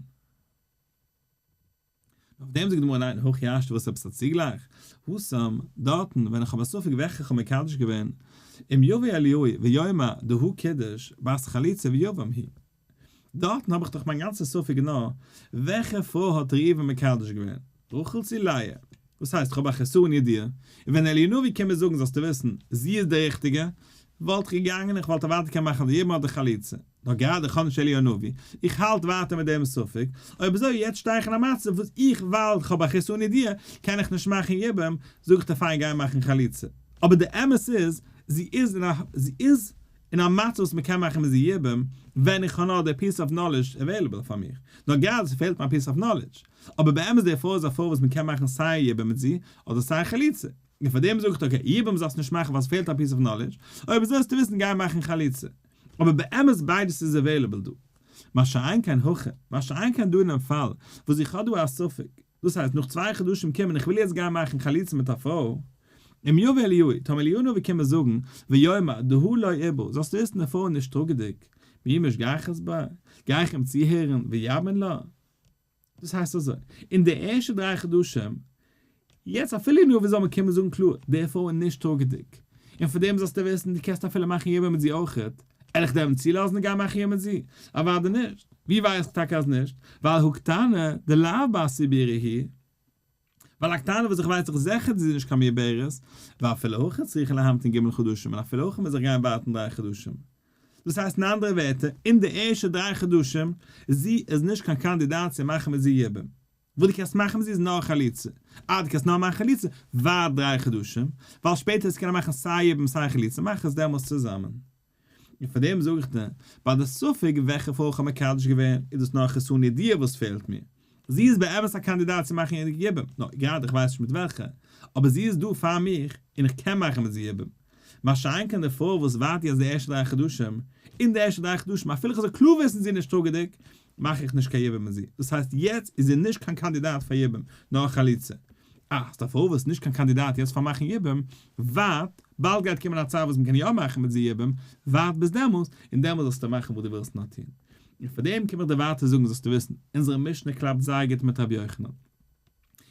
אויף דעם זאגט די גמרא ניין, הכי השתא וואס עפעס א צוגלייך? התם, דארטן, ווען איך האב א ספק וועלכע איך האב מקדש געווען, אם יבוא אליהו ויאמר דהא קידש בת חליצה ויבם היא. דארטן האב איך דאך מיין גאנצע ספק נאר, וועלכע פרוי האט ראובן מקדש געווען, רחל צו לאה? וואס הייסט, כ'האב א חסרון ידיעה, און ווען אליהו הנביא קומט מיר זאגן זאלסטו וויסן, זי איז די ריכטיגע, וואלט איך געגאנגען און כ'וואלט אוודאי געקענט מאכן די יבום אדער חליצה. נאר גראדע איך האב נישט אליהו הנביא, איך האלט ווייטער מיט דעם ספק, אויב אזוי יעצט שטיי איך אין א מצב וואס איך ווייל כ'האב א חסרון ידיעה קען איך נישט מאכן יבום, זאג איך דיר פיין גיי מאכן חליצה. אבער די אמת איז, זי איז אין א, זי איז. אין א מצב וואס מ'קען מאכן מיט זי יבום, ווען איך האב נאר די piece of knowledge available פאר מיך. נאר גראדע ס'פעלט מיר א piece of knowledge. אבער באמת די פרוי איז א פרוי וואס מ'קען מאכן סיי יבום מיט זי, אדער סיי חליצה. און פאר דעם זאג איך okay, יבום זאלסט נישט מאכן ווייל ס'פעלט א piece of knowledge, אויב אזוי זאלסטו וויסן גיי מאכן חליצה. אבער באמת ביידעס איז available דא. מה שאין כן הכא, מה שאין כן דא אינעם פאל וואס איך האב דא א ספק, דאס הייסט נאך צוויי חדשים קומען איך וויל יעצט גיין מאכן חליצה מיט א פרוי, אם יבא אליהו, טאמער אליהו הנביא קומען זאגן, ויאמר, דהא לא עיברה, זאלסטו וויסן די פרוי איז נישט טראגעדיג, מי משגחת ביה, גיי איך אים צוהערן, ויבמן לה. דאס הייסט אזוי, אין די ערשטע דריי חדשים, יעצט אפילו נאר ווי זאל מען קומען זאגן קלאר, די פרוי איז נישט טראגעדיג, און פאר דעם זאלסטו וויסן, דו קענסט אפילו מאכן יבום מיט זי אויכעט, על איך דען צולאזן גיין מאכן יבום מיט זי? אוודאי נישט. ווי ווייס איך טאקע אז נישט? ווייל הא קטנה דלאו בת עיבורי היא. ווייל א קטנה וואס איך ווייס דאך זיכער זי איז נישט קיין מעוברת, ואפילו הכי צריכה להמתין ג' חדשים און אפילו הכי מוז איך גיין ווארטן דריי חדשים. דאס הייסט אין אנדערע ווערטער, אין די ערשטע דריי חדשים, זי איז נישט קיין קאנדידאט צו מאכן מיט זי יבום. וואס דו קענסט מאכן מיט זי איז נאר חליצה. אה, דו קענסט נאר מאכן חליצה, ווארט דריי חדשים, ווייל שפעטער וועסטו קענען מאכן סיי יבום סיי חליצה, מאך עס דעמאלס צוזאמען. און פאר דעם זאג איך דיר, ביי די ספק וועלכע פרוי כ'האב מקדש געווען, איז דאס נאר א חסרון ידיעה וואס פעלט מיר. זי איז באמת א קאנדידאט צו מאכן יבום, נאר גראדע איך ווייס נישט מיט וועלכע, אבער זי איז דא פאר מיך און איך קען מאכן מיט זי יבום. מה שאין כן די פרוי וואס ווארט יעצט די ערשטע דריי חדשים, אין די ערשטע דריי חדשים אפילו איך זאל קלאר וויסן זי איז נישט טראגעדיג, מאך איך נישט קיין יבום מיט זי, דאס הייסט יעצט איז זי נישט קיין קאנדידאט פאר יבום, נאר חליצה. אה, האסט א פרוי וואס איז נישט קיין קאנדידאט יעצט פאר מאכן יבום, ווארט, באלד גייט קומען א צייט וואס מ'קען יא מאכן מיט זי יבום, ווארט ביז דעמאלס, און דעמאלס זאלסטו מאכן וואס דו ווילסט נאר טון. און פאר דעם קום איך דיר ווייטער זאגן זאלסטו וויסן, אונזערע משנה קלאפט זייער גוט מיט רבי יוחנן.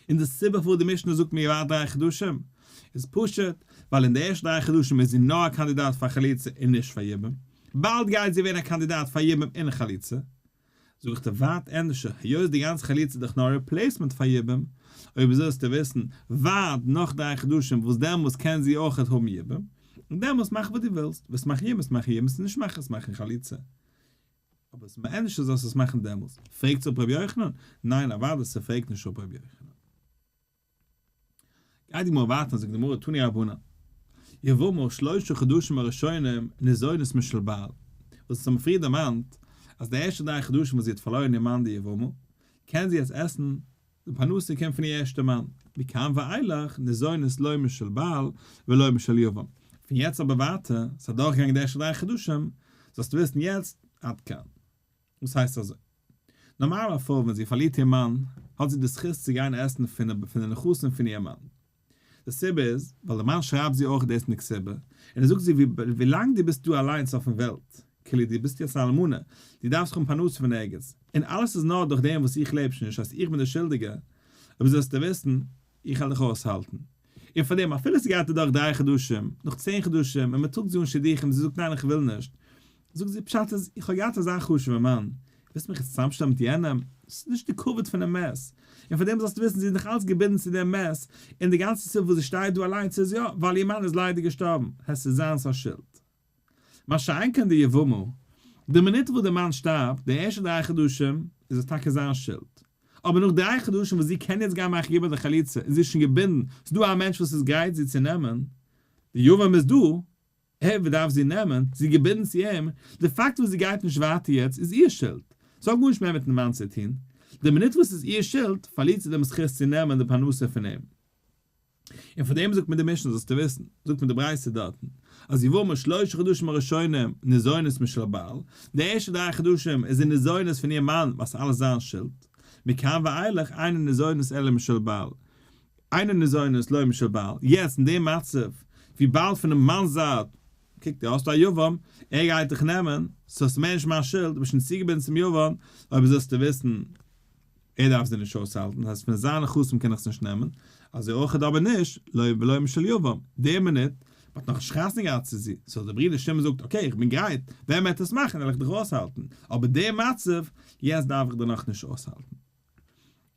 און די סיבה פארוואס די משנה זאגט מיר ווארט דריי חדשים, איז פשוט, ווייל אין די ערשטע דריי חדשים איז זי נאר א קאנדידאט פאר חליצה און נישט פאר יבום, באלד גייט זי ווערן א קאנדידאט פאר יבום און חליצה. זאג איך דיר ווארט ענדערשער, היות די גאנצע חליצה איז דאך נאר א replacement פאר יבום, אויב אזוי זאלסטו וויסן, ווארט נאך דריי חדשים וואס דעמאלס קען זי אויכעט האבן יבום, און דעמאלס מאך וואס דו ווילסט, ווילסט מאכן יבום מאך יבום, נישט מאכן מאכן חליצה. אבער עס איז מיר ענדערשער זאלסט עס מאכן דעמאלס. פרעגט אפ רבי יוחנן? ניין אוודאי ס'פרעגט נישט אפ רבי יוחנן. גייט די גמרא ווייטער זאגט די גמרא תנו רבנן יבמה שלשה חדשים הראשונים ניזונת משל בעל, וואס אונז האבן פריער דערמאנט אז די ערשטע דריי חדשים וואס זי האט פארלוירן איר מאן די יבמה קען זי יעצט עסן די פרנסה קומט פון איר ערשטע מאן, מכאן ואילך ניזונת לא משל בעל ולא משל יבם, פון יעצט אבער ווייטער, ס'איז אדורכגעגאנגען די ערשטע דריי חדשים, זאלסטו וויסן יעצט, עד כאן. וואס הייסט אזוי? נארמאל א פרוי ווען זי פארלירט איר מאן, האט זי די זכות צו גיין עסן פון די נכסים פון איר מאן. די סיבה איז, ווייל די מאן שרייבט זי אויך דאס אין די כתובה, און ער זאגט זי ווילאנג דו ביסט דא אליינס אויפן וועלט, כאילו דו ביסט יעצט א אלמנה, דו דארפסט האבן פרנסה פון ערגעץ, און אלעס איז נאר דורך דעם וואס איך לעב שוין נישט אז איך בין דער שולדיגער, אבער זאלסטו וויסן, איך וועל דיך אויסהאלטן. און פאר דעם אפילו ס'גייט אדורך דריי חדשים, נאך צען חדשים, און מ'טראגט זי אן שידוכים, זי זאגט ניין איך וויל נישט, זאגט זי פשט איז איך האב געהאט אזא חשוב'ע מאן, ווילסט מיך יעצט צוזאמשטעלן מיט יענעם? ס'איז נישט די כבוד פונעם מת. און פאר דעם זאלסטו וויסן זי איז נאך אלץ געבינדן צו דעם מת, און די גאנצע סיבה וואס זי שטייט דא אליינס איז יא ווייל איר מאן איז ליידער געשטארבן, עס איז זיינס א שולד. מה שאין כן די יבמה, די מינוט וואס די מאן שטארבט, די ערשטע דריי חדשים, איז עס טאקע זיין שולד. אבער נאך דריי חדשים וואס זי קען יעצט גיין מאכן יבום אדער חליצה, און זי איז שוין געבינדן, ס'איז דא א מענטש וואס איז גרייט זי צו נעמען, די יבם איז דא, ער דארף זי נעמען, זי איז געבינדן צו אים, די פאקט וואס זי גייט נישט ווייטער יעצט איז איר שולד, ס'האט גארנישט מער מיטן מאן צו טון, די מינוט וואס ס'איז איר שולד, פארלירט זי דעם זכות צו נעמען די פרנסה פון אים. און פאר דעם זאגט מיר די משנה זאלסטו וויסן, זאגט מיר די ברייתא דארטן, אז יבמה שלשה חדשים הראשונים ניזונת משל בעל, די ערשטע דריי חדשים איז זי ניזונת פון איר מאן ווייל ס'איז אלעס זיין שולד, מכאן ואילך אינה ניזונת אלא משל בעל, אינה ניזונת לא משל בעל, יעצט אין דעם מצב, וויבאלד פונעם מאנ'ס זייט, קוק דו האסט א יבם, ער גייט דיך נעמען, סאו ס'איז מער נישט מיין שולד, דו ביסט שוין צוגעבינדן צום יבם, אויב זאלסטו וויסן, ער דארף זיי נישט אויסהאלטן, דאס הייסט פון זיינע נכסים קען איך עס נישט נעמען, אזוי אויך אבער נישט, לא ולא משל יבם, די מינוט, מ'האט נאך נישט חתונה געהאט צו זי, סאו דער ברודער שמעון זאגט okay איך בין גרייט, ווען מ'וועט עס מאכן וועל איך דיך אויסהאלטן, אבער די מצב, יעצט דארף איך דיר נאכנישט אויסהאלטן.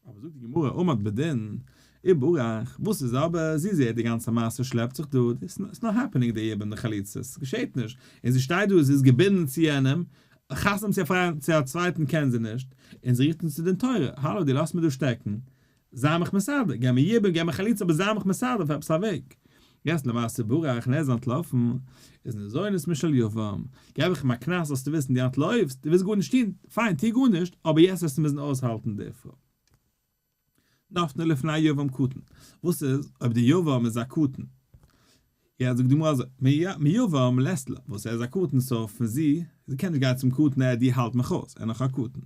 אבער זאגט די גמרא עמד בדין וברח, וואס איז אבער, זי זעהט די גאנצע מעשה שלעפט זיך דא, it's not happening די יבום די חליצה, עס געשעהט נישט, און זי שטייט דא זי איז געבינדן צו יענעם, חתונה צו א פריינד צו א צווייטן קען זי נישט, און זי רופט אונז צו דין תורה, האלא דו לאזט מיר דא שטעקן, זיי מיך מסדר, געב מיר יבום געב מיר חליצה אבער זיי מיך מסדר אויף עפעס א וועג. יעצט למעשה ברח און ער איז אנטלאפן, איז ניזונת משל יבם, געב איך אים א קנס זאלסטו וויסן דו אנטלויפסט, דו ווילסט גארנישט טון, פיין טו גארנישט, אבער יעצט וועסטו מוזן אויסהאלטן די פרוי. נפנה לפני יבם קטן, וואס איז אויב די יבם איז א קטן? יעצט זאגט די גמרא אזוי, מיבם לית לה, וואס ער איז א קטן סאו פון זי, זי קען נישט גיין צום קטן ער דו האלט מיך אויס, ער איז נאך א קטן.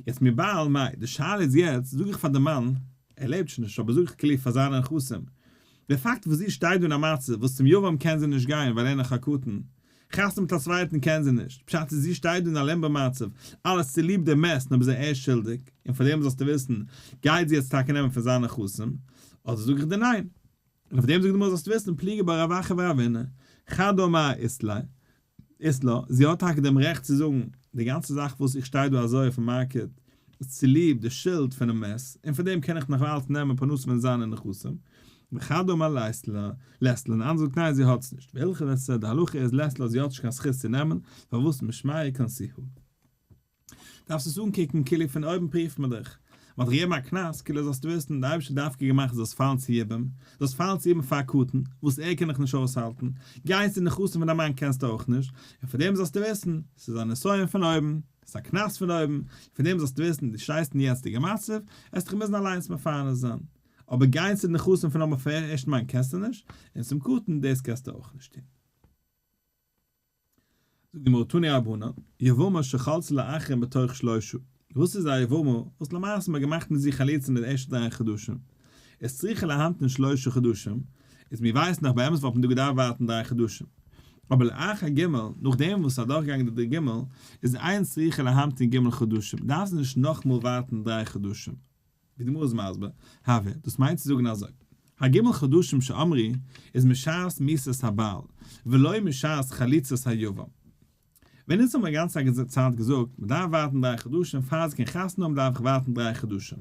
יעצט מבעל מאי, די שאלה איז יעצט, זאג איך פאר די מאן, ער לעבט שוין נישט, אבער זאג איך כאילו פאר זיינע נכסים, די פאקט וואס זי שטייט דא אין א מצב וואס צום יבם קען זי נישט גיין ווייל ער איז נאך א קטן, חתונה מיט א צווייטן קען זי נישט, פשט איז זי שטייט דא אין א לימבא מצב, אלעס צוליב די מת נאר ביז ער איז שולדיג, און פאר דעם זאלסטו וויסן, גייט זי יעצט טאקע נעמען פון זיינע נכסים, אדער זאג איך דיר ניין. און אויף דעם זאגט די גמרא זאלסטו וויסן פליגי בה רב אחא ורבינא, חד אמר אית לה, אית לה, זי האט טאקע דעם רעכט צו זאגן, די גאנצע זאך וואס איך שטיי דא אזוי אויפן מארקעט איז צוליב די שולד פונעם מת, און פון דעם קען איך נאך אלץ נעמען פרנסה פון זיינע נכסים, וחד אמר לית לה, לית לה, און אנדערע זאגט ניין זי האט עס נישט, והלכתא, די הלכה איז לית לה זי האט נישט קיין זכות צו נעמען, פארוואס משמיה קנסוה. דארפסט עס אנקוקן כאילו פון אויבן פריווט מען דיך, מען האט דיך געגעבן א קנס כאילו זאלסטו וויסן, די אייבערשטער האט דווקא געמאכט זאלסט פאלן צו יבום, זאלסט פאלן צו יבום פאר א קטן, וואס ער קען דיך נישט אויסהאלטן, גיין צו נכסים פון דיין מאן קענסטו אויך נישט, און פאר דעם זאלסטו וויסן, ס'איז א נסיון פון אויבן, ס'איז א קנס פון אויבן, פון דעם זאלסטו וויסן, דו שטייסט אין יעצטיגע מצב, וועסט דיך מוזן אליינס מפרנס זיין, אבער גיין צו די נכסים פון דיין ערשטן מאן קענסטו נישט, און צום קטן, דאס קענסטו אויך נישט טון. זאגט די גמרא תנו רבנן, יבמה שחלצה לאחרים בתוך שלושה, וואס איז א יבמה וואס למעשה מ'האט געמאכט מיט זי חליצה אין די ערשטע דריי חדשים, איז צריכה להמתין שלושה חדשים, איז מיר ווייסן דאך באמת וואלט מען דא געדארפט ווארטן דריי חדשים, אבער לאחר ג' נאכדעם וואס ס'איז אדורכגעגאנגען די ג' איז אין צריכה להמתין ג' חדשים, דארף זי נישט נאכמאל ווארטן דריי חדשים. ווי די גמרא איז מסביר, הוה, דאס מיינט צו זאגן אזוי, הג' חדשים שאמרו איז משעת מיתת הבעל, ולא משעת חליצת היבם. ווען אונז האבן א גאנצע צייט געזאגט, מען דארף ווארטן דריי חדשים, פאר זי קען חתונה האבן דארף איך ווארטן דריי חדשים.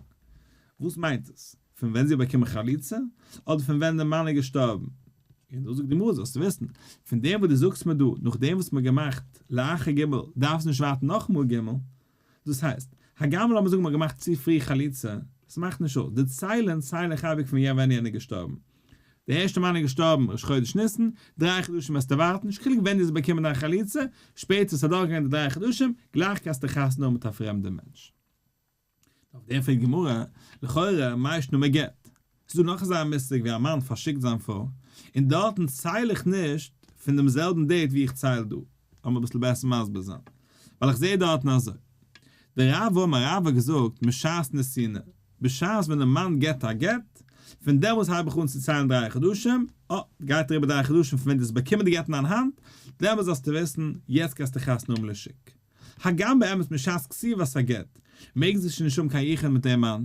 וואס מיינט עס? פון ווען זי האט באקומען חליצה, אדער פון ווען דער מאן איז געשטארבן? און דא זאגט די גמרא זאלסטו וויסן, פון דעם וואס דו זאגסט מיר דא, נאכדעם וואס מען האט געמאכט לאחר ג' דארף זי נישט ווארטן נאכאמאל ג', דאס הייסט, הגם לאמיר זאגן מ'האט געמאכט צו פרי חליצה, ס'מאכט נישט אויס, די ציילן צייל איך אייביג פון ווען יענער איז געשטארבן. דער ערשטער מאן איז געשטארבן ראש חודש ניסן, דריי חדשים וועסטו ווארטן, נישט קיין חילוק ווען דו האסט באקומען דיין חליצה, שפעטער ס'איז אדורכגעגאנגען די דריי חדשים, גלייך קענסטו חתונה האבן מיט א פרעמדע מענטש. אויף דעם פרעגט די גמרא, לכאורה מאי שנא מגט? ס'איז דא נאך אזא מושג ווי א מאן פארשיקט זיין פרוי, און דארטן צייל איך נישט פון דעם זעלבן date ווי איך צייל דא. לאמיר אביסל בעסער מסביר זיין, ווייל איך זע דארטן אזוי. דער רב אמר רב האט געזאגט משעת נתינה, בשעת ווען דער מאן געבט א גט, פון דעמאלטס הייב איך אן צו ציילן דריי חדשים, אה, גייט אריבער דריי חדשים פון ווען דו האסט באקומען די גט אין דיין האנט, דעמאלטס זאלסטו וויסן, יעצט קענסטו חתונה האבן לשוק. הגם באמת משעת כתיבת הגט מעג זי שוין נישט האבן קיין יחוד מיט דעם מאן,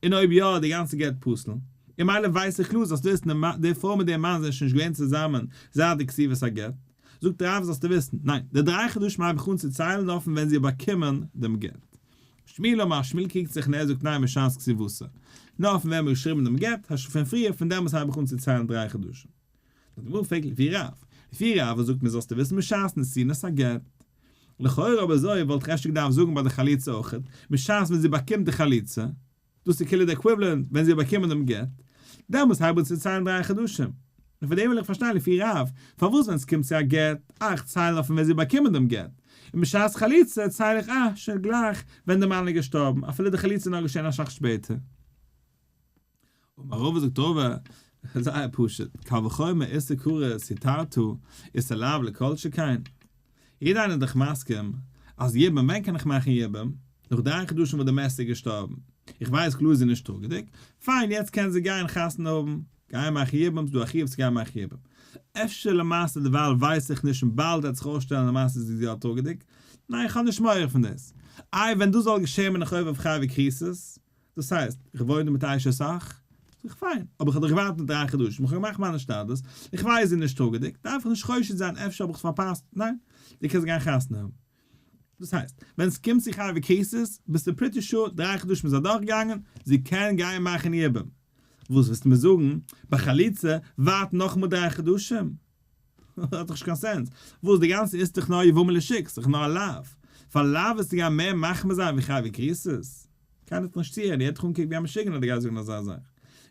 און אויב יא איז די גאנצע גט פסול, און מילא ווייס איך קלאר זאלסטו וויסן די פרוי מיט דעם מאן זענען שוין נישט געווען צוזאמען זייט די כתיבת הגט, זאגט רב זאלסטו וויסן, ניין, די דריי חדשים הייב איך אן צו ציילן נאר פון ווען זי האט באקומען דעם גט. שמואל אמר, שמואל קריגט זיך און ער זאגט ניין משעת כתיבתה, נאר פון ווען מ'האט געשריבן דעם גט, הש פון פריער, פון דעמאלס הייב איך אן צו ציילן דריי חדשים. נאר די גמרא פרעגט לפי רב, לפי רב וואס זאגט מען זאלסטו וויסן משעת נתינת הגט. לכאורה אויב אזוי וואלט איך אפשר געדארפט זאגן ביי די חליצה אויכעט, משעת ווען זי באקומט די חליצה, דאס איז כאילו די equivalent ווען זי האט באקומען דעם גט, דעמאלס הייב אן צו ציילן דריי חדשים. און פאר דעם וויל איך פארשטיין לפי רב, פארוואס ווען עס קומט צו א גט, אה איך צייל נאר פון ווען זי האט באקומען דעם גט, און בשעת חליצה צייל איך אה שוין גלייך ווען דער מאן איז געשטארבן, אפילו די חליצה איז נאר געשען אסאך שפעטער. אמר רבא זאגט רבא, זייער פשוט, קל וחומר איסור כרת התרת איסור לאו לכל שכן. יעדער איינער איז דאך מסכים אז יבום, ווען קען איך מאכן יבום? נאך דריי חדשים וואס די מת איז געשטארבן, איך ווייס קלאר זי איז נישט טראגעדיג, פיין יעצט קען זי גיין חתונה האבן, גיין מאכן יבום, ס'דא א חיוב צו גיין מאכן יבום. אפשר למעשה דערווייל ווייס איך נישט און באלד וועט זיך אויסשטעלן למעשה איז זי יא טראגעדיג, ניין איך האב נישט מורא פון דאס. איי ווען דאס זאל געשען בין איך עובר אויף חייבי כריתות? דאס הייסט, איך וואוין דא מיט אשת אח? זאג איך פיין, אבער איך האב דאך געווארט נאך דריי חדשים, איך האב געמאכט מיינע השתדלות, איך ווייס זי איז נישט טראגעדיג, דארף איך נישט חושד זיין אפשר האב איך עס פארפאסט, ניין, דו קענסט גיין חתונה האבן. דאס הייסט, ווען עס קומט צו חייבי כריתות, ביסטו pretty sure דריי חדשים איז אדורכגעגאנגען, זי קען גיין מאכן יבום. וואס ווילסטו מיר זאגן, ביי חליצה ווארט נאכאמאל דריי חדשים? האט דאך נישט קיין sense. וואס די גאנצע איז דאך נאר יבמה לשוק, ס'איז דאך נאר א לאו. פאר לאו וועסטו גיין מער מחמיר זיין ווי חייבי כריתות? קיינער וועט נישט צוהערן, יעדער וועט דיך אנקוקן ווי א משוגענער דו גייסט זאגן אזא זאך.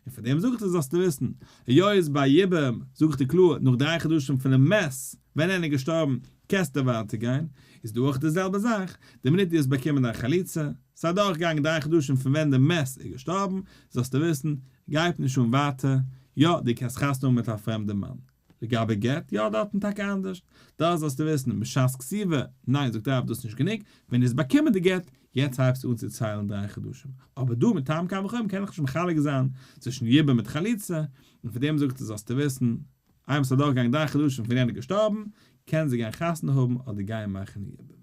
און פאר דעם זאג איך דיר זאלסטו וויסן, היות ביי יבום זאג איך דיר קלאר נאך דריי חדשים פונעם מת ווען איינער איז געשטארבן קענסטו ווייטער גיין, איז דא אויך די זעלבע זאך, די מינוט דו האסט באקומען דיין חליצה, ס'איז אדורכגעגאנגען דריי חדשים פון ווען די מת איז געשטארבן, זאלסטו וויסן, גייט נישט אן ווייטער, יא דו קענסט חתונה האבן מיט א פרעמדע מאן. לגבי גט, יא דארטן טאקע אנדערש, דארט זאלסטו וויסן, בשעת כתיבה, ניין זאגט רב דאס איז נישט גענוג, ווען דו האסט באקומען די גט, יעצט הייבסטו אן צו ציילן דריי חדשים, אבער דא מטעם קל וחומר קען איך נישט מחלק זיין צווישן יבום מיט חליצה, און פון דעם זאגט ער זאלסטו וויסן, איינמאל ס'איז אדורכגעגאנגען דריי חדשים פון יענער געשטארבן, קען זי גיין חתונה האבן אדער גיין מאכן יבום.